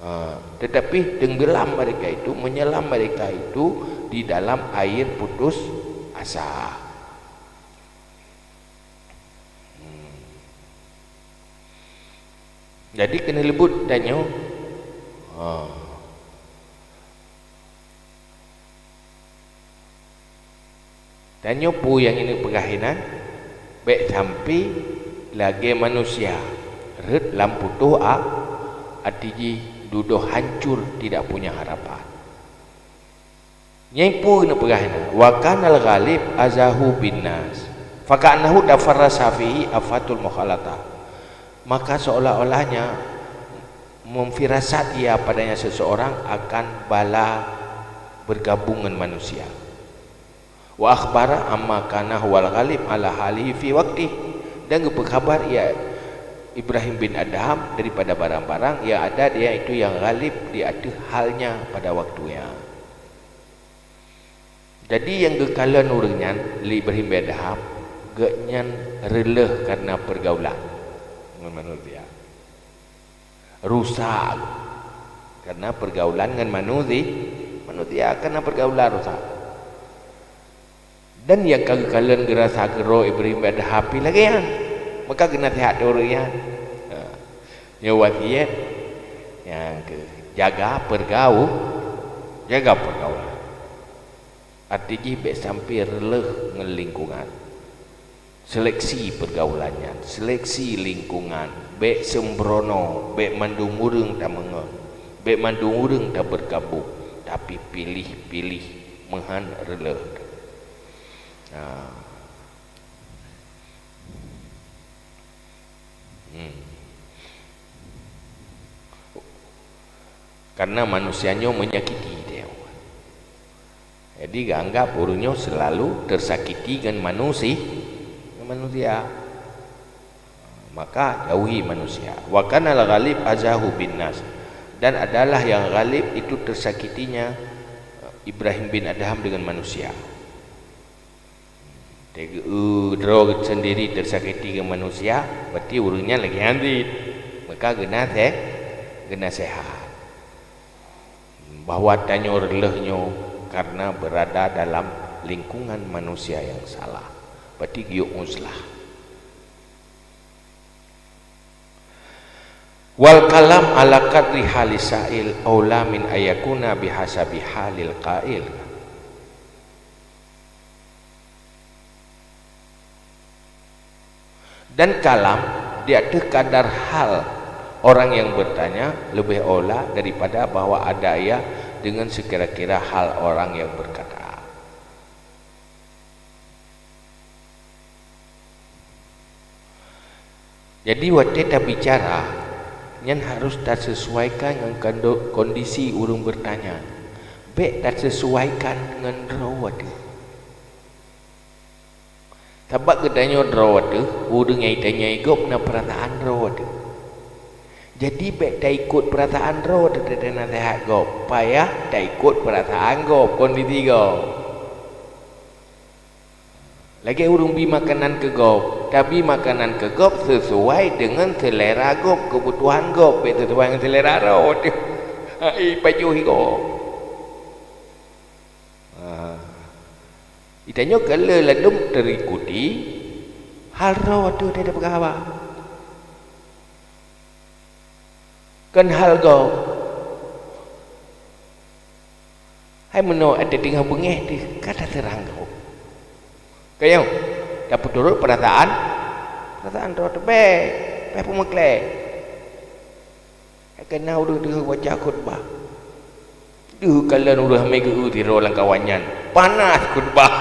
Ha. Tetapi tenggelam mereka itu, menyelam mereka itu di dalam air putus asa. Hmm. Jadi keuneuk leubut tanyoe. Ha. Tanyoe peue nyang ineuk peugah inan, bék sampai lagée manusia rhot lam putôh a-, até jih dudoe hancur, tidak punya harapan. Nyang peue neupeugah nyan, "Wa kanal ghalib azahu bin nas, faka'annahu tafarrasa fihi afatul mukhalatah." Maka seolah-olahnya memfirasat ia padanya seseorang akan bala bergabung ngon manusia. "Wa akhbara amma kana huwal ghalib ala halihi fi waqtih," dan geupeu khabar ia Ibrahim bin Adham daripada barang-barang yang ada dia itu yang ghalib di ateueh halnya pada waktunya. Jadi nyang geukalon ureuëng nyan lé Ibrahim bin Adham, geuhnyan reuloh karena pergaulan ngon manusia. Rusak karena pergaulan ngon manusi-, manusia, karena pergaulan rusak. Dan nyang ka geukalon geurasa keudroe Ibrahim bin Adham pih lagée nyan. Maka geunaseuhat ureuëng nyan. Ha. Nyoe wasiet nyang keu jaga pergau-, jaga pergaulan. Arti jih bék sampai reuloh ngon lingkungan. Seleksi pergaulan nyan, seleksi lingkungan, bék sembrono, bék mandum ureuëng tameungon, bék mandum ureuëng tabergabung, tapi piléh-piléh meuhan reuloh. Nah. Hmm. Karena manusia nyoe menyakiti dia. Jadi, geuanggap ureuëng nyoe selalu tersakiti ngon manusi-, ngon manusia. Maka, jauhi manusia. "Wa kanal ghalib azahu bin nas." Dan adalah yang ghalib itu tersakitinya Ibrahim bin Adham dengan manusia. Teu geu-, droe sendiri tersakiti ngon manusia, berarti ureuëng nyan lagée nyan cit. Maka geunase-, geunaseuhat bahwa tanyoe reuloh nyoe karena berada dalam lingkungan manusia yang salah. Berarti geuyue uzlah. "Wal kalam ala qadri halis sa'il aula min ayakuna bihasabi halil qail." Dan kalam di ateueh kadar hal orang yang bertanya lebih aula daripada bahwa ada ia dengan sekira-kira hal orang yang berkata. Jadi, watée tabicara, nyan harus tasesuaikan ngon kondo-, kondisi ureuëng bertanya. Bék tasesuaikan ngon droe teuh. Sabab geutanyoe droe teuh, ureuëng nyang tanyoe gob na peurasaan droe teuh. Jadi, bék taikot peurasaan droe teuh, teuh naseuhat gob. Payah taikot peurasaan gob, kondisi gob. Lagée ureuëng bi makanan keu gob, tabi makanan keu gob sesuai dengan selera gob, kebutuhan gob, bék sesuai dengan selera droe teuh. Hai, pajoh gob. Ha. Geutanyoe ka le ladum terikuti hal droe teuh teupeugah haba. Kon hal gob. Hai meunoe, até teungoh beungéh teuh ka taseurang gob. Kayong, tapeuturot peurasaan, peurasaan droe teuh bék, bék peumeuklé. Hai kana ureuëng deuh baca khutbah. Deuh kalon ureuëng hamé geu-eu sidroe lam kawan nyan. Panas khutbah.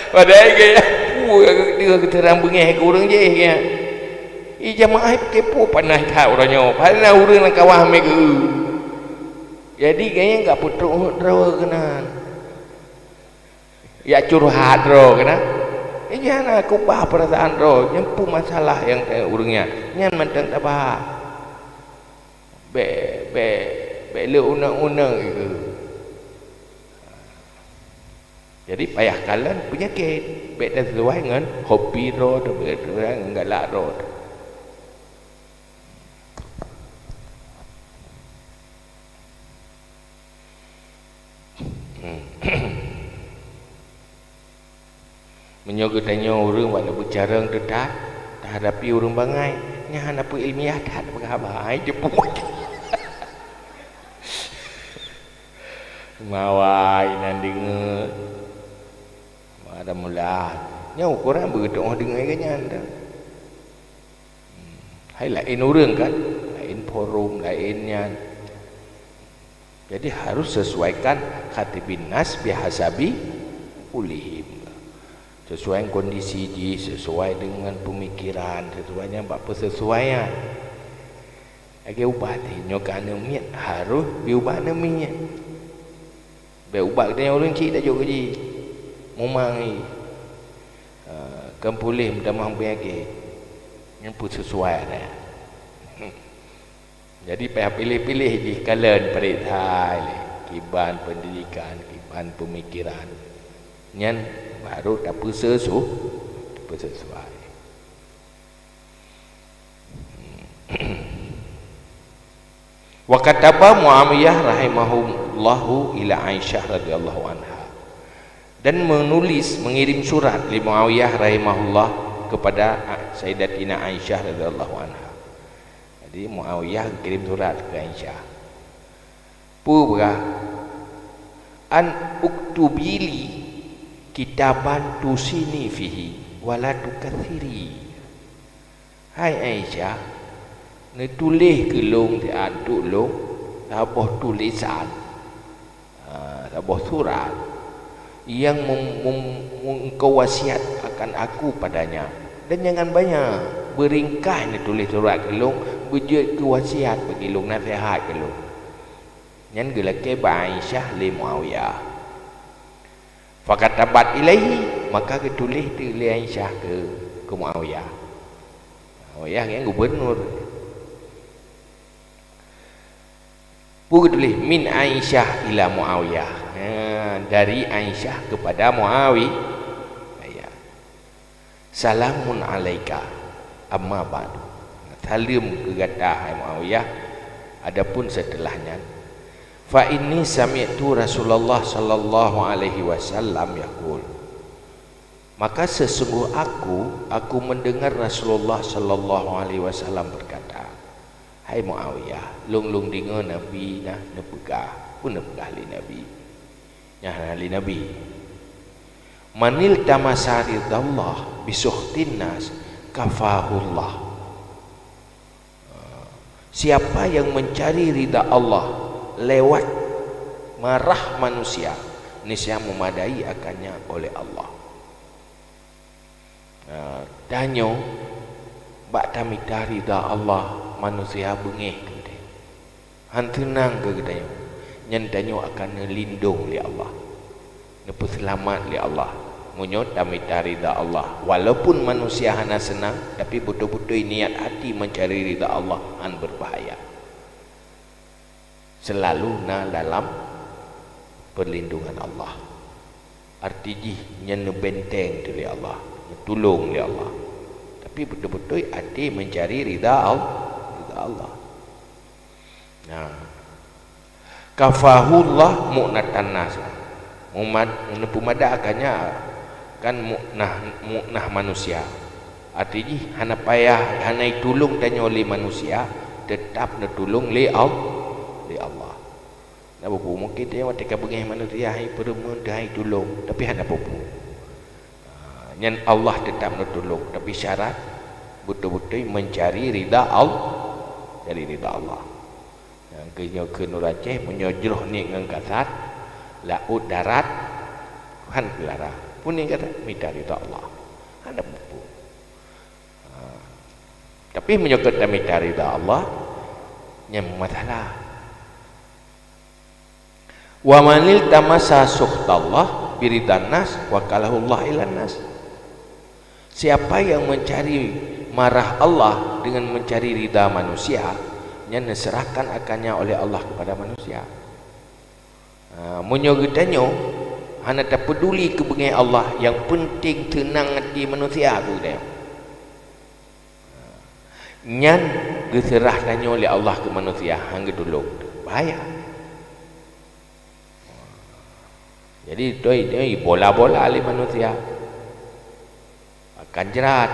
Padahai gaya, peue deuh geuteurang beungéh keu ureuëng jéh gaya. Ih, jamaah pike peue panas that uroe nyoe. Padahai na ureuëng lam kawan hamé geu-eu. Jadi gaya ka peutrok droe keunan. Ya curhat droe keunan. Ih, hana keubah peurasaan droe. Nyan peue masalah nyang teuh ureuëng nyan. Nyan mantong tabahas. Bék, bék, bék le uneung-uneung itu. Jadi payah kalon peunyakét, bék tasesuai ngon hobi droe teuh, bék tasesuai ngon galak droe teuh. Meunyoe geutanyoe ureuëng bak leubeh carông teutat, tahadapi ureuëng bangai, nyan hana peu ilmiah that peugah haba, hai jeuet buet. Mawa inan deungoe, mawa Dan mulaan. Nyoe ukoran beutôi deungon geuh nyan dah. Hmm. Hai laén ureuëng kan? Laén forum, laén nyan. Jadi harus sesuaikan khatibin nas bihasabi ulihim. Sesuai kondisi jih, sesuai dengan pemikiran, sesuai nyan bak peusesuaian. Lagée ubat, nyoe ka aneuk miet harus beu ubat aneuk miet. Bék ubat geutanyoe ureuëng cit tajok keu jih. Mumang i. Ha, kan puléh meutamah peunyakét. Nyan peusesuai ada. Jadi payah piléh-piléh jih kalon parit hai lé, kiban pendidikan, kiban pemikiran. Nyan baru tapeusesu-, tapeusesuai. Wa kataba Muawiyah rahimahullahu ila Aisyah radhiyallahu anha. Dan menulis, mengirim surat lé Muawiyah rahimahullah kepada Sayyidatina Aisyah radhiyallahu anha. Jadi Muawiyah kirim surat keu Aisyah. Peue peugah, "An uktubili kitaban tusini fihi wala tukathiri." Hai Aisyah, neutuléh keu lôn siat untuk lôn saboh tulésan, ha, saboh surat nyang mem-, mem-, mem-, engkau wasiat akan aku padanya. Dan jangan banyak, beuringkah neutuléh surat keu lôn, beujeuet keu wasiat bagi lôn, naseuhat keu lôn. Nyan geulakée bak Aisyah lé Muawiyah. Fakatabat ilaihi, maka geutuléh teuk lé Aisyah keu, keu Muawiyah. Muawiyah nyan gubunur. Peue geutuléh? Min Aisyah ila Muawiyah. Ha, dari Aisyah kepada Muawi-, Muawiyah. Salamun alaika, amma ba'du. Saleuem keu gata, hai Muawiyah, adapun seuteulah nyan. Fa inni sami'tu Rasulullah sallallahu alaihi wasallam yaqul. Maka sesungguh aku, aku mendengar Rasulullah sallallahu alaihi wasallam berkata, "Hai Muawiyah, lôn-lôn deungoe Nabi na neupeugah, peue neupeugah lé Nabi?" Nyan hana lé Nabi. "Manil tamasa ridallah bisukhtin nas kafahullah." Siapa yang mencari ridha Allah lewat marah manusia, niscaya memadai akannya oleh Allah. Ha, tanyoe bak tamita ridha Allah, manusia beungéh keu geutanyoe. Han teunang keu geutanyoe. Nyan tanyoe akan neulindong lé Allah, neupeuseulamat lé Allah. Meunyoe tamita ridha Allah, walaupun manusia hana seunang, tapi beutôi-beutôi niat hati mencari ridha Allah, han beubahaya. Selalu na dalam perlindungan Allah. Arti jih nyan neubenteng teuh lé Allah, neutulông lé Allah. Tapi beutôi-beutôi até meucari ridha Al-, ridha Allah. Nah, kafahullah mu'natan nas. Mumat-, neupeumada akannya kan mu'nah, mu'nah manusia. Arti jih hana payah, hana itulông tanyoe lé manusia, teutap neutulông lé Al-, lé Allah. Na peue-peue mungken tanyoe watée ka beungéh manusia hai peureumeun teuh hai tulông, tapi hana peue-peue. Ha, nyan Allah teutap neutulông, tapi syarat beutôi-beutôi meucari ridha Al-, cari ridha Allah. Nyang keu nyoe kheun ureuëng Aceh, meunyoe jroh niet ngon kasat, laôt darat, han keulara. Peue niet kasat? Mita ridha Allah. Hana peue-peue. Ha. Tapi meunyoe keu tamita ridha Allah, nyan masalah. Wa manil tamasa sukhtallah biridan nas, wakalahullah ilan nas. Siapa yang mencari marah Allah dengan mencari ridha manusia, nyan diserahkan akannya oleh Allah kepada manusia. Ha, meunyoe geutanyoe hana tapeuduli keu beungéh Allah, nyang peunteng teunang até manusia keu geutanyoe. Nyan geuseurah tanyoe lé Allah keu manusia, han geutulông. Bahaya. Jadi, toi, toi bola-bola lé manusia. Akan jrat.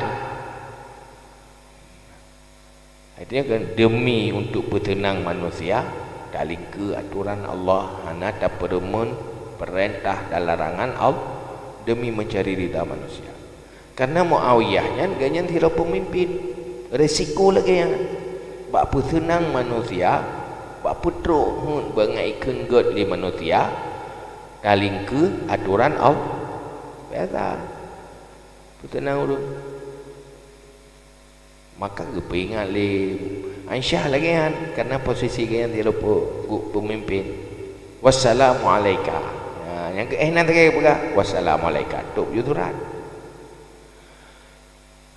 Artinya kan, demi untuk peuteunang manusia, talingkeue atoran Allah, hana tapeureumeun peurintah dan larangan Al-, demi mencari ridha manusia. Karena Muawiyah nyan gobnyan sidroe peumimpin, resiko lagée nyan. Bak peuseunang manusia, bak peutrok heuet bangai kheun gét lé manusia, talingkeue atoran Allah. Biasa. Peuseunang ureuëng. Maka geupeuingat lé Aisyah lagée nyan, karena posisi gobnyan sidroe peu-, gu-, peumimpin. "Wassalamu alaika." Ha, nyang keu-, eh, nan lagée peugah, "Wassalamu alaika." Tôb ju surat.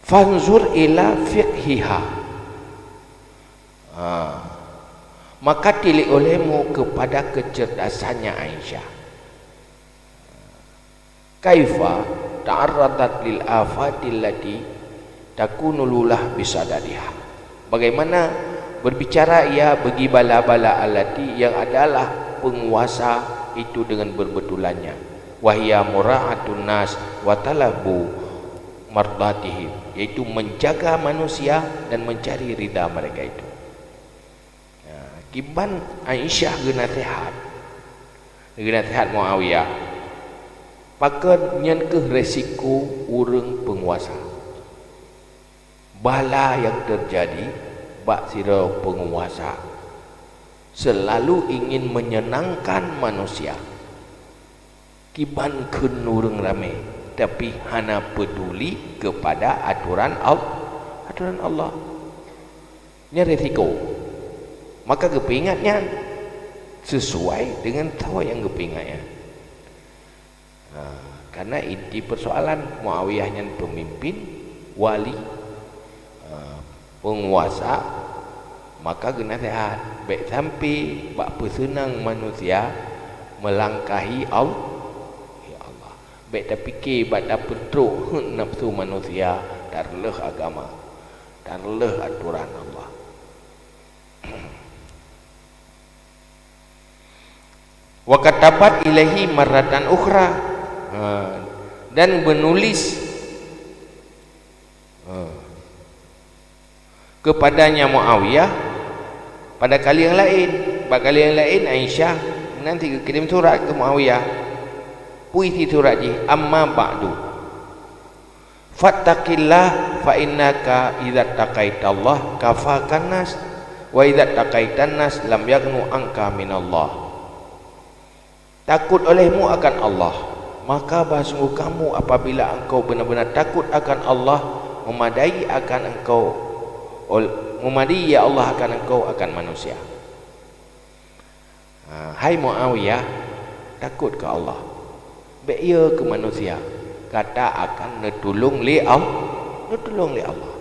"Fanzur ila fiqhiha." Ha. Maka tilik olehmu kepada kecerdasannya Aisyah. Kaifa ta'arradat lil afatil lati takunu lulah bisadadiha. Bagaimana berbicara ia bagi bala-bala allati yang adalah penguasa itu dengan berbetulannya. Wahia mura'atun nas wa talabu mardatihim, yaitu menjaga manusia dan mencari ridha mereka itu. Ya, kiban Aisyah geunasihat, geunasihat Muawiyah, pakon nyan keuh resiko ureuëng peunguasa. Bala nyang teujadi bak sidroe peunguasa seulalu ingin menyenangkan manusia. Kiban kheun ureuëng ramé, tapi hana peuduli keupada atoran Al-, atoran Allah. Nyan resiko. Maka geupeuingat nyan sesuai deungon soe nyang geupeuingat nyan. Ha, karena inti persoalan, Muawiyah nyan peumimpin, wali, ha, peunguasa, maka geunasihat, bék sampai bak peuseunang manusia meulangkahi Al-, ya Allah. Bék tapike bak tapeutrok heuet nafsu manusia, tarleueh agama, tarleueh atoran Allah. Wa katabat ilaihi marratan ukhra. Ha, dan menulis, ha, kepadanya Muawiyah pada kali yang lain. Bak kali yang lain, Aisyah nanti geukirém surat keu Muawiyah. Puisi surat jih, "Amma ba'du. Fattaqillah fa innaka idza taqaitallaha kafakan nas, wa idza taqaitan nas lam yaghnu anka minallah." Takut olehmu akan Allah, maka bah sungguh kamu apabila engkau benar-benar takut akan Allah, memadai akan engkau, ol-, memadai ya Allah akan engkau akan manusia. Ha, hai Muawiyah, takot keu Allah. Bék yo keu manusia, gata akan neutulông lé Al-, neutulông lé Allah.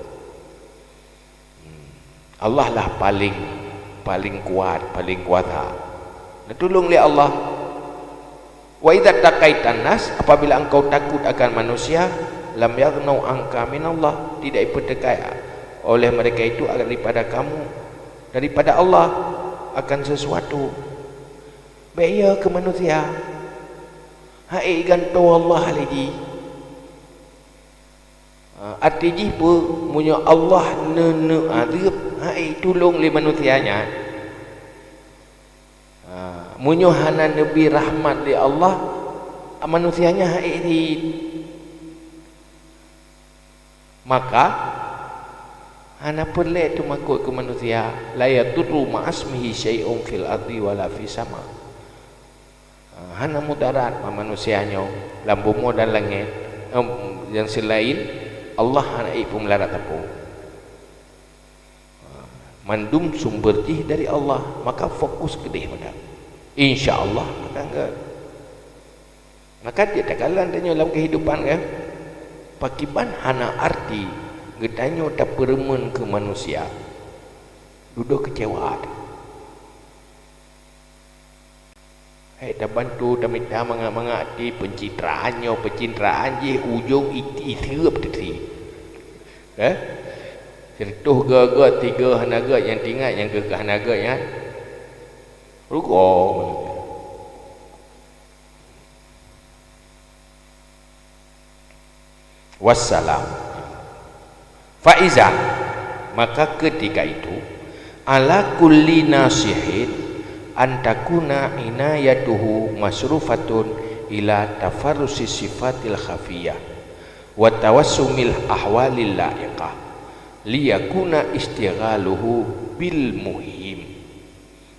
Hmm. Allah lah paling, paling kuat, paling kuasa. Neutulông lé Allah. "Wa idza taqaitan nas," apabila engkau takut akan manusia, "lam yaghnau anka minallah," tidak dipeuteukai oleh mereka itu daripada kamu, daripada Allah akan sesuatu. Bék yo keu manusia. Hai gantoe Allah lé jih. Ha, arti jih peue? Meunyoe Allah neu-, neuadeueb, hai tulông lé manusia nyan. Ha, meunyoe hana neubri rahmat lé Allah, manusia nyan hai ri-, maka hana peureulée teumakot keu manusia, "La yadurru ma'asmihi syai'un fil ardi wala fis sama." Ha, hana mudarat bak manusia nyoe lam bumoe dan langét, em, nyang seulaén Allah hana ék peumeudarat sapeue. Ha, mandum sumber jih dari Allah, maka fokus keudeh meunan. Insya Allah, maka enggak. Maka tiep takalon tanyoe lam keuhidupan, kan? Pakiban hana arti geutanyoe tapeureumeun keu manusia. Dudoe keucewa teuh. Hai tabantu, tamita mangat-mangat ti peuncitraan nyoe, peucintraan jih ujong i-, iseuep teuti. Eh? Sireutoh gét-gét, tiga hana gét, nyang tingat nyang keu hana gét nyan. Rugoe. Wassalam. Faiza, maka ketika itu, ala kulli nasihin an takuna inayatuhu masrufatun ila tafarrusi sifatil khafiyah wa tawassumil ahwalil la'iqah liyakuna istighaluhu bil muhim.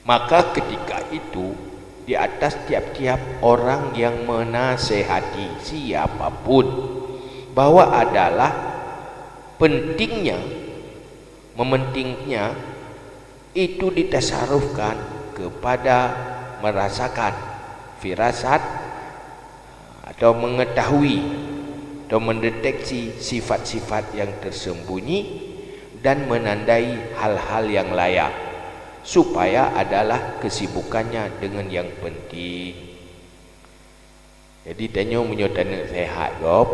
Maka ketika itu, di atas tiap-tiap orang yang menasehati siapapun bahwa adalah pentingnya, mementingnya itu ditasarufkan kepada merasakan firasat atau mengetahui atau mendeteksi sifat-sifat yang tersembunyi dan menandai hal-hal yang layak, supaya adalah kesibukannya dengan yang penting. Jadi, tanyoe meunyoe taneuk sehat gob,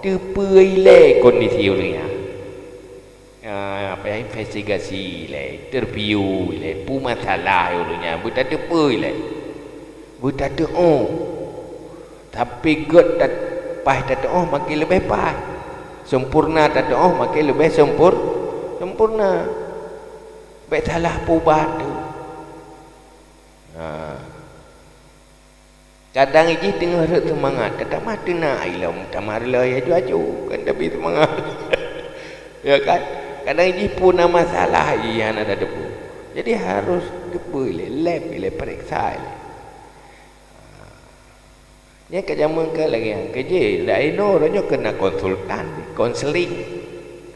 teupeue ilée kondisi ureuëng nyan. Ah, payah investigasi ilée, interview ilée, peue masalah ureuëng nyan, beutateupeue ilée. Beutateuoh. Tapi gét tat-, paih tateuoh makin leubeh paih. Sempurna tateuoh makin leubeh sempur-, sempurna. Bék salah pubat tu. Ha. Kadang jih teungoh rhot seumangat, tatamah teuna ilom, tamah reuloh aju-aju, kan tapi seumangat. Ya kan? Kadang jih pun na masalah jih hana tateupeue. Jadi harus teupeue ilée, lab ilée, peuriksa ilée. Nyan ka jameun ka lagée nyan. Keujih, dak inoe uroe nyoe keu na konsultan, konseling.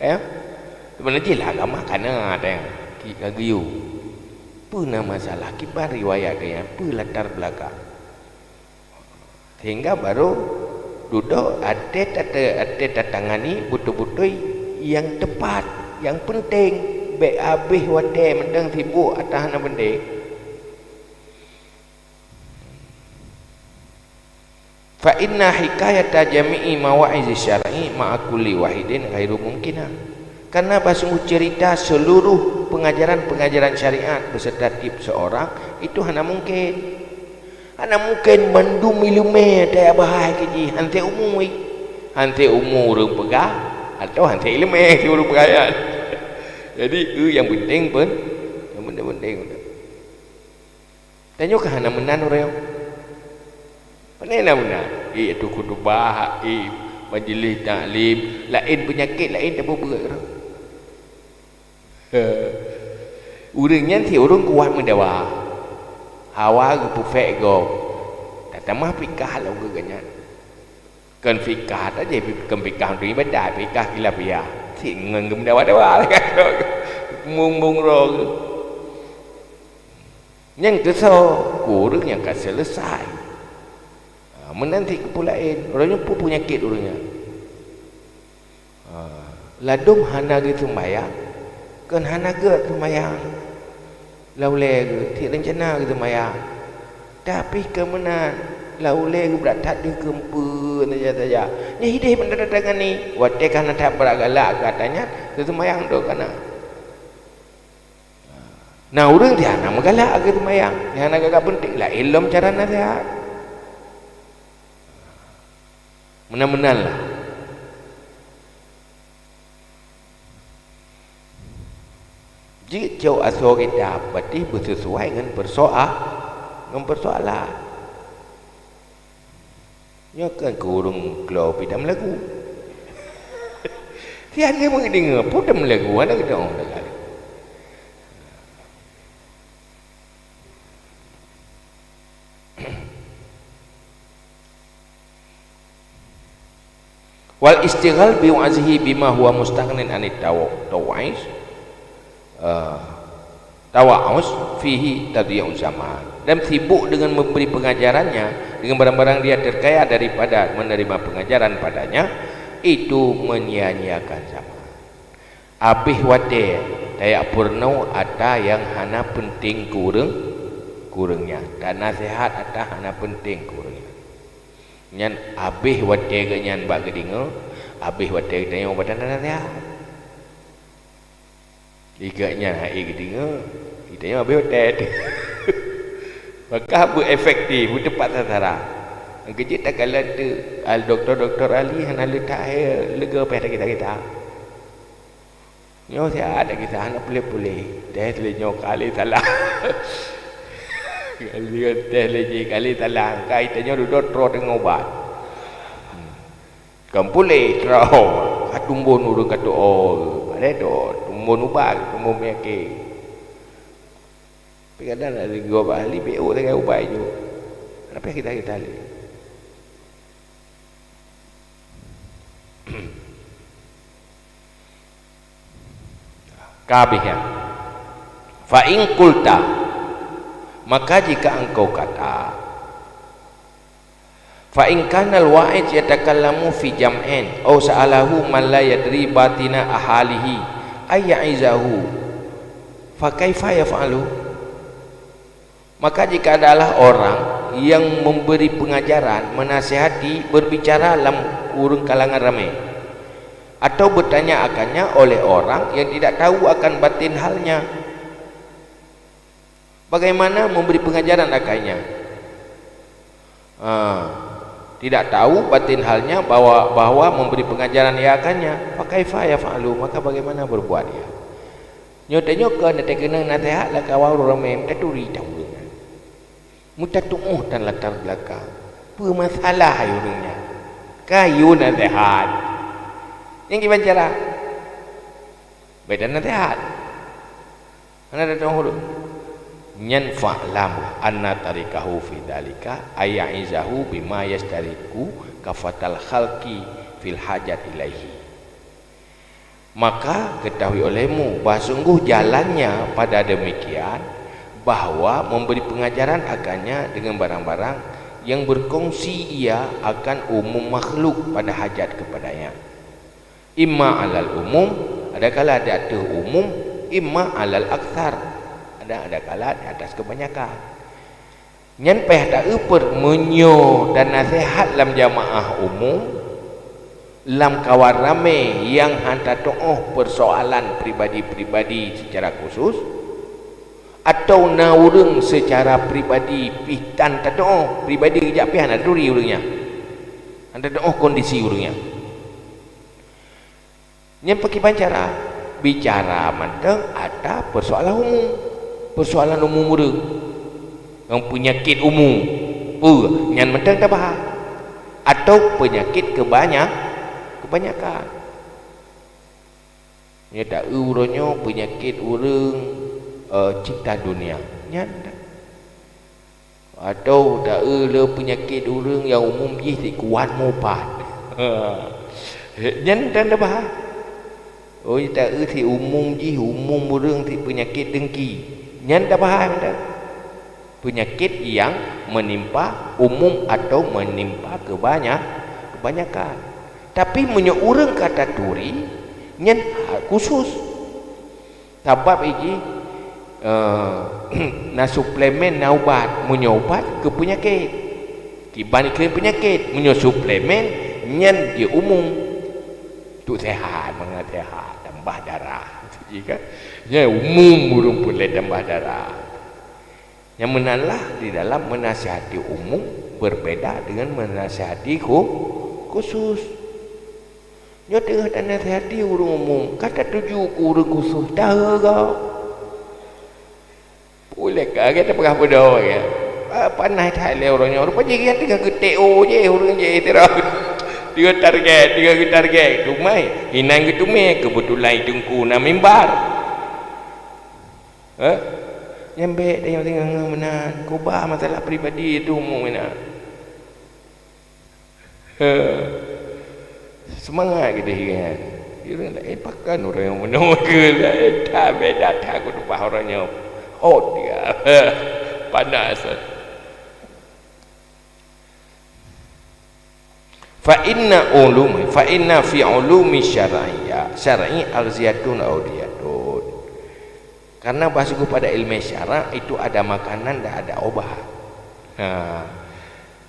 Ya? Sebenarnya jih lah agama ka na, ada nyang ki ka geuyue. Peue na masalah, kiban riwayat geuh nyan, peue latar belakang. Sehingga baru dudoe até tate-, até tatangani beutôi-beutôi nyang teupat, nyang peunteng. Bék habéh watée mantong sibuk ata hana peunteng. Fa inna hikayata jami'i mawa'izi syar'i ma'a kulli wahidin ghairu mumkinah. Karena bahsungguh cerita seluruh pengajaran-pengajaran syariat beserta tiep seorang itu hana mungkin. Hana mungkin mandum ileumé tajak bahai keu jih, han teuh umu, han teuh umu ureuëng peugah, atawa han teuh ileumé si ureuëng peugah nyan. Jadi, eu nyang penting pun, nyang penting-penting. Tanyoe ka hana meunan uroe nyoe. Pane na meunan? Eh, atu khutubah, eh, majlis taklim, laén peunyakét, laén tabeuet-beuet. Ureuëng nyan si ureuëng kuat meudawa. Hawa geupeufék gob. Tatamah fikah lom geuh nyan. Kon fikah tajih, kon fikah untuk ibadat, fikah khilafiah. Si ngon geumeudawa-dawa. Mumbong roh geuh. Nyang keusoe, keu ureuëng nyang ka seuleusai. Ha, meunan cit keu peue laén, uroe nyoe peue peunyakét ureuëng nyan. Ha, ladôm hana geuseumbayang, kon hana gét seumbayang. Lam ulée geuh, cit reuncana geuseumbayang. Tapi keu meunan, lam ulée geuh brat that deuh keumpeuet saja-saja. Nyan hideh meunan tatangani, watée ka na that brat galak gata nyan, geuseumbayang droe ka na. Na ureuëng di hana meugalak keu seumayang, di hana gagak peunteng, laén lom cara naseuhat. Meunan-meunan lah. Jeuet cok asoe kitab, berarti beuseusuai ngon persoa-, ngon persoalan. Nyoe kan keu ureuëng klo pih tameulagu. Siat lé meudeungoe, peue tameulagu, hana geutanyoe lagak. Wal istighal bi wa'zihi bima huwa mustaghnin anit tawa-, tawa'is. Eh, tawa'us fihi tadyi'u zaman. Dan sibuk dengan memberi pengajarannya, dengan barang-barang dia terkaya daripada menerima pengajaran padanya, itu menyia-nyiakan zaman. Habéh watée tajak peurunoe ata nyang hana peunteng keu ureuëng, keu ureuëng nyan. Tanaseuhat ata hana peunteng keu ureuëng nyan. Nyan habéh watée geuh nyan bak geudeungoe, habéh watée geutanyoe bak tanaseuhat. Di geuh nyan hai geudeungoe, geutanyoe habéh watée teuh. Maka beu efektif, beu teupat sasaran. Keujeuet takalon teuh, al-, dokto-dokto ahli hana leutak hai leugoe pih kita-kita. Nyoe siat dak kisah hana puléh-puléh. Teuh lé nyoe kali salah. Kali teh lé jih, kali talang, kai tanyoe dudoe troh teungoh ubat. Hmm. Kan puléh troh, ka tumbon ureuëng ka tuoh, padahai tuoh, tumbon ubat, tumbon peunyakét. Tapi kadang nak leugoe bak ahli, B O sagai ubat ju. Tapi kita, kita lé. Ka habéh nyan. Fa in qulta, maka jika engkau kata, fa in kana al-wa'id yatakallamu fi jam'in, aw sa'alahu man la yadri batina ahalihi, ay ya'izahu, fa kaifa yaf'alu? Maka jika adalah orang yang memberi pengajaran, menasihati, berbicara lam ureuëng kalangan ramé, atau bertanya akannya oleh orang yang tidak tahu akan batin halnya, bagaimana memberi pengajaran akannya? Ah, tidak tahu batin halnya bahwa, bahwa memberi pengajaran ia akannya, fa kaifa yaf'alu, maka bagaimana berbuat ia? Nyoe tanyoe kon teukeunong naseuhat lam kawan ureuëng ramé, meutaturi tan ureuëng nyan. Meutatuoh tan latar belakang. Peue masalah ureuëng nyan? Ka yue naseuhat. Nyang kiban cara? Beda naseuhat. Hana tatuoh ureuëng. Nyan fa'lam anna tariqahu fi dzalika ay ya'izahu bima yastariku kafatal khalqi fil hajat ilaihi. Maka ketahui olehmu bahwa sungguh jalannya pada demikian, bahwa memberi pengajaran akannya dengan barang-barang yang berkongsi ia akan umum makhluk pada hajat kepadanya. Imma alal umum, adakala di ateueh umum, imma alal aktsar, ada, adakala di atas kebanyakan. Nyan payah ta-eu peuet meunyoe dan naseuhat lam jamaah umum, lam kawan ramé nyang hana tatuoh persoalan pribadi-pribadi secara khusus, atau na ureuëng secara pribadi pih tan tatuoh, pribadi geujak pih hana turi ureuëng nyan. Hana tatuoh kondisi ureuëng nyan. Nyan pakriban cara? Bicara mantong ata persoalan umum. Persoalan umum ureuëng. Nyang peunyakét umum. Peue? Nyan mantong tabahas. Atau peunyakét keubanya-, keubanyakan. Nyoe ta-eu uroe nyoe peunyakét ureuëng, eh, cinta dunia. Nyan. Atau ta-eu le peunyakét ureuëng nyang umum jih si kuat mupat. Nyan tan tabahas. Oh, ta-eu si umum jih, umum ureuëng si peunyakét dengki. Nyan tabahas mantong. Peunyakét nyang menimpa umum atau menimpa keubanya-, keubanyakan. Tapi meunyoe ureuëng ka taturi, nyan khusus. Sabab iji, eh, na suplemen, na ubat. Meunyoe ubat keu peunyakét, kiban keu peunyakét. Meunyoe suplemen, nyan jih umum. Untuk sehat, mangat sehat, tambah darah. Ji kan? Nyan umum ureuëng peureulée tambah darah. Nyang meunan lah di dalam menasihati umum berbeda dengan menasihati khu-, khusus. Nyoe teungoh tanasihati ureuëng umum, ka tatuju keu ureuëng khusus, tahe gob. Ulée ka gata peugah beudôh ya. Ah, panas that lé ureuëng nyoe. Rupa jih nyan teungoh geutek, oh, jih ureuëng jih sidroe. Teungoh target, teungoh geutarget. Teuma inan geuteumé, keubeutulan teungku na mimbar. Eh? Nyan bék tanyoe teungoh meunan. Kubah masalah pribadi teungku meunan. Seumangat keudeh nyan. Ureuëng laén pakon ureuëng nyang meunoe keu laén that beda that kuteupah ureuëng nyoe. Hot dia. Panas. Fa inna ulum, fa inna fi ulumi syar'iyya, syar'i agziyatun audiyatun. Karena bahwa sungguh pada ilmu syarak itu ada makanan dan ada obat. Ha.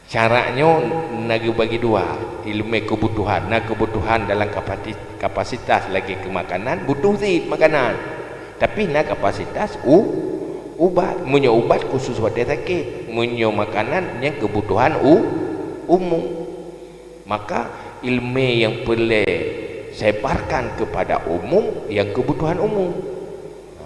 Syarak nyoe na geubagi dua, ilmu kebutuhan. Na kebutuhan dalam kapati-, kapasitas lagée keu makanan, butuh zit makanan. Tapi na kapasitas u-, ubat. Meunyoe ubat khusus watée sakét, meunyoe makanan nyang kebutuhan u-, umum. Maka ilmu nyang peureulée sebarkan kepada umum nyang kebutuhan umum. Ha.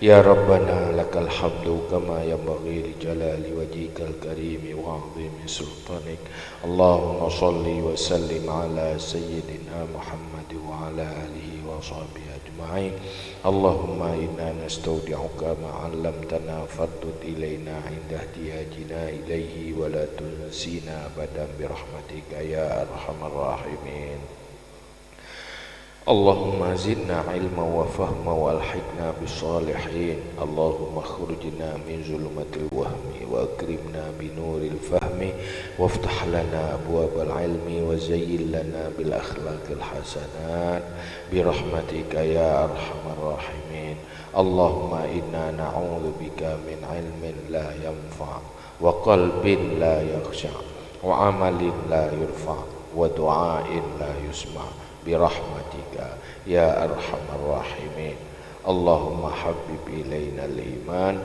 يا ربنا لك الحمد كما ينبغي لجلال وجهك الكريم وعظيم سلطانك. اللهم صل وسلم على سيدنا محمد وعلى آله وصحبه أجمعين. اللهم إنا نستودعك ما علمتنا فردد إلينا عند احتياجنا إليه ولا تنسنا أبدا برحمتك يا أرحم الراحمين. اللهم زدنا علما وفهما وألحقنا بالصالحين. اللهم أخرجنا من ظلمات الوهم وأكرمنا بنور الفهم وافتح لنا أبواب العلم وزين لنا بالأخلاق الحسنات برحمتك يا أرحم الراحمين. اللهم إنا نعوذ بك من علم لا ينفع وقلب لا يخشع وعمل لا يرفع ودعاء لا يسمع برحمتك يا أرحم الراحمين. اللهم حبب إلينا الإيمان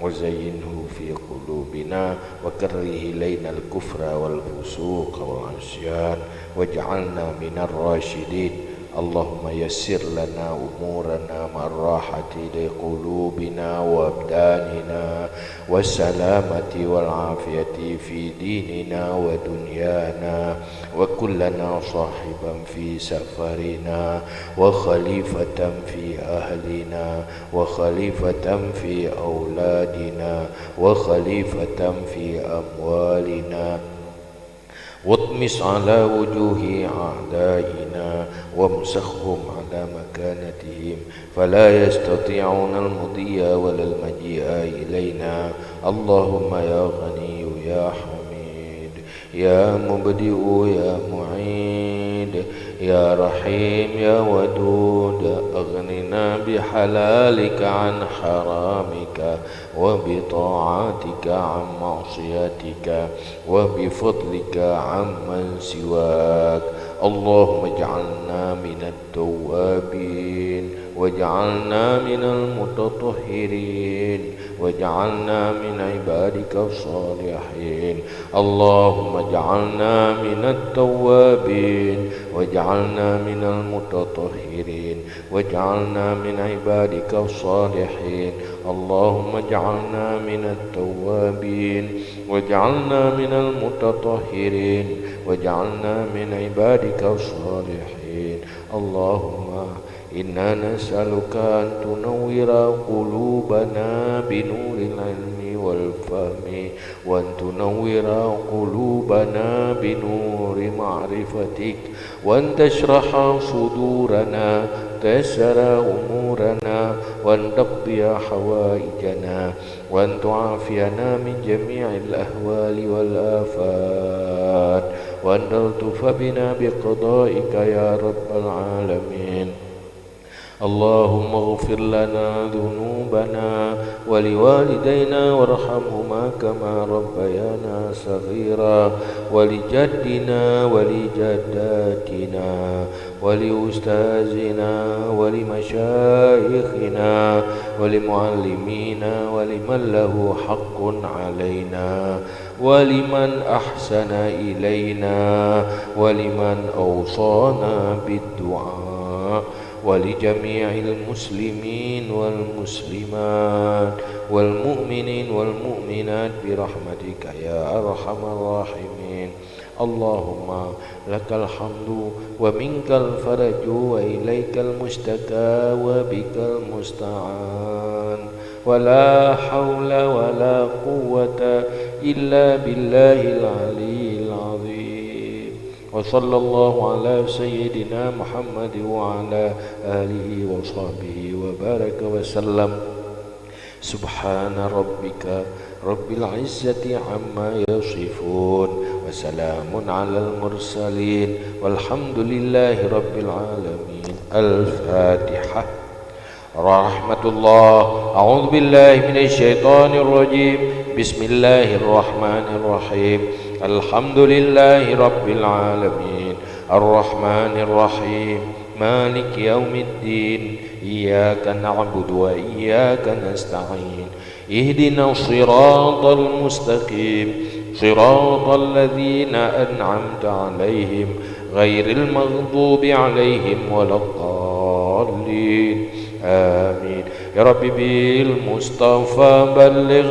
وزينه في قلوبنا وكره إلينا الكفر والفسوق والعصيان واجعلنا من الراشدين. اللهم يسر لنا أمورنا مع الراحة لقلوبنا وأبداننا والسلامة والعافية في ديننا ودنيانا، وكن لنا صاحبا في سفرنا، وخليفة في أهلنا، وخليفة في أولادنا، وخليفة في أموالنا، واطمس على وجوه أعدائنا وامسخهم على مكانتهم فلا يستطيعون المضي ولا المجيء إلينا. اللهم يا غني يا حميد، يا مبدئ يا معيد، يا رحيم يا ودود، أغننا بحلالك عن حرامك، وبطاعتك عن معصيتك، وبفضلك عمن سواك. اللهم اجعلنا من التوابين، واجعلنا من المتطهرين، واجعلنا من عبادك الصالحين. اللهم اجعلنا من التوابين، واجعلنا من المتطهرين، واجعلنا من عبادك الصالحين. اللهم اجعلنا من التوابين، واجعلنا من المتطهرين، واجعلنا من عبادك الصالحين. اللهم إنا نسألك أن تنور قلوبنا بنور العلم والفهم، وأن تنور قلوبنا بنور معرفتك، وأن تشرح صدورنا، تيسر أمورنا، وأن تقضي حوائجنا، وأن تعافينا من جميع الأهوال والآفات، وأن تلطف بنا بقضائك يا رب العالمين. اللهم اغفر لنا ذنوبنا ولوالدينا وارحمهما كما ربيانا صغيرا، ولجدنا ولجداتنا ولأستاذنا ولمشايخنا ولمعلمينا ولمن له حق علينا ولمن أحسن إلينا ولمن أوصانا بالدعاء ولجميع المسلمين والمسلمات والمؤمنين والمؤمنات برحمتك يا أرحم الراحمين. اللهم لك الحمد ومنك الفرج وإليك المشتكى وبك المستعان، ولا حول ولا قوة إلا بالله العلي العظيم. وصلى الله على سيدنا محمد وعلى آله وصحبه وبارك وسلم. سبحان ربك رب العزة عما يصفون، وسلام على المرسلين، والحمد لله رب العالمين. الفاتحة. ورحمة الله. أعوذ بالله من الشيطان الرجيم. بسم الله الرحمن الرحيم. الحمد لله رب العالمين. الرحمن الرحيم. مالك يوم الدين. إياك نعبد وإياك نستعين. اهدنا الصراط المستقيم. صراط الذين أنعمت عليهم غير المغضوب عليهم ولا الضالين. آمين. يا رب بالمصطفى بلغ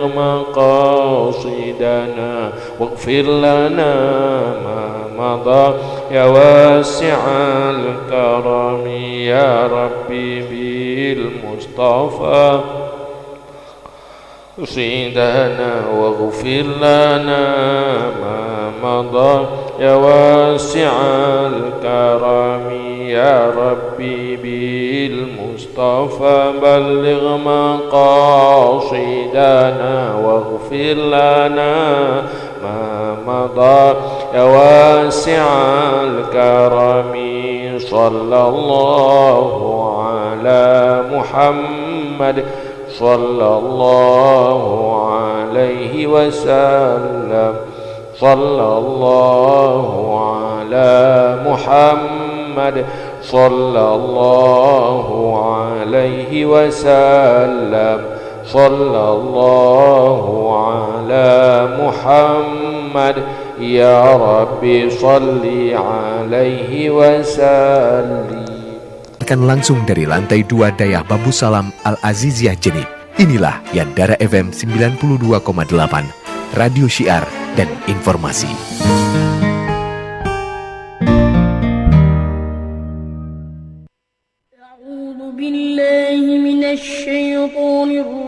مقاصدنا واغفر لنا ما مضى يا واسع الكرم. يا رب بالمصطفى سيدنا واغفر لنا ما مضى يا واسع الكرم. يا ربي بالمصطفى بلغ مقاصدنا واغفر لنا ما مضى يا واسع الكرم. صلى الله على محمد صلى الله عليه وسلم. صلى الله على محمد صلى الله عليه وسلم. صلى الله على محمد يا رب صل عليه وسلم. Akan langsung dari lantai dua Dayah Babu Salam Al-Aziziyah Jenik. Inilah Yandara F M sembilan puluh dua koma delapan, radio syiar dan informasi. أعوذ بالله من الشيطان الرجيم.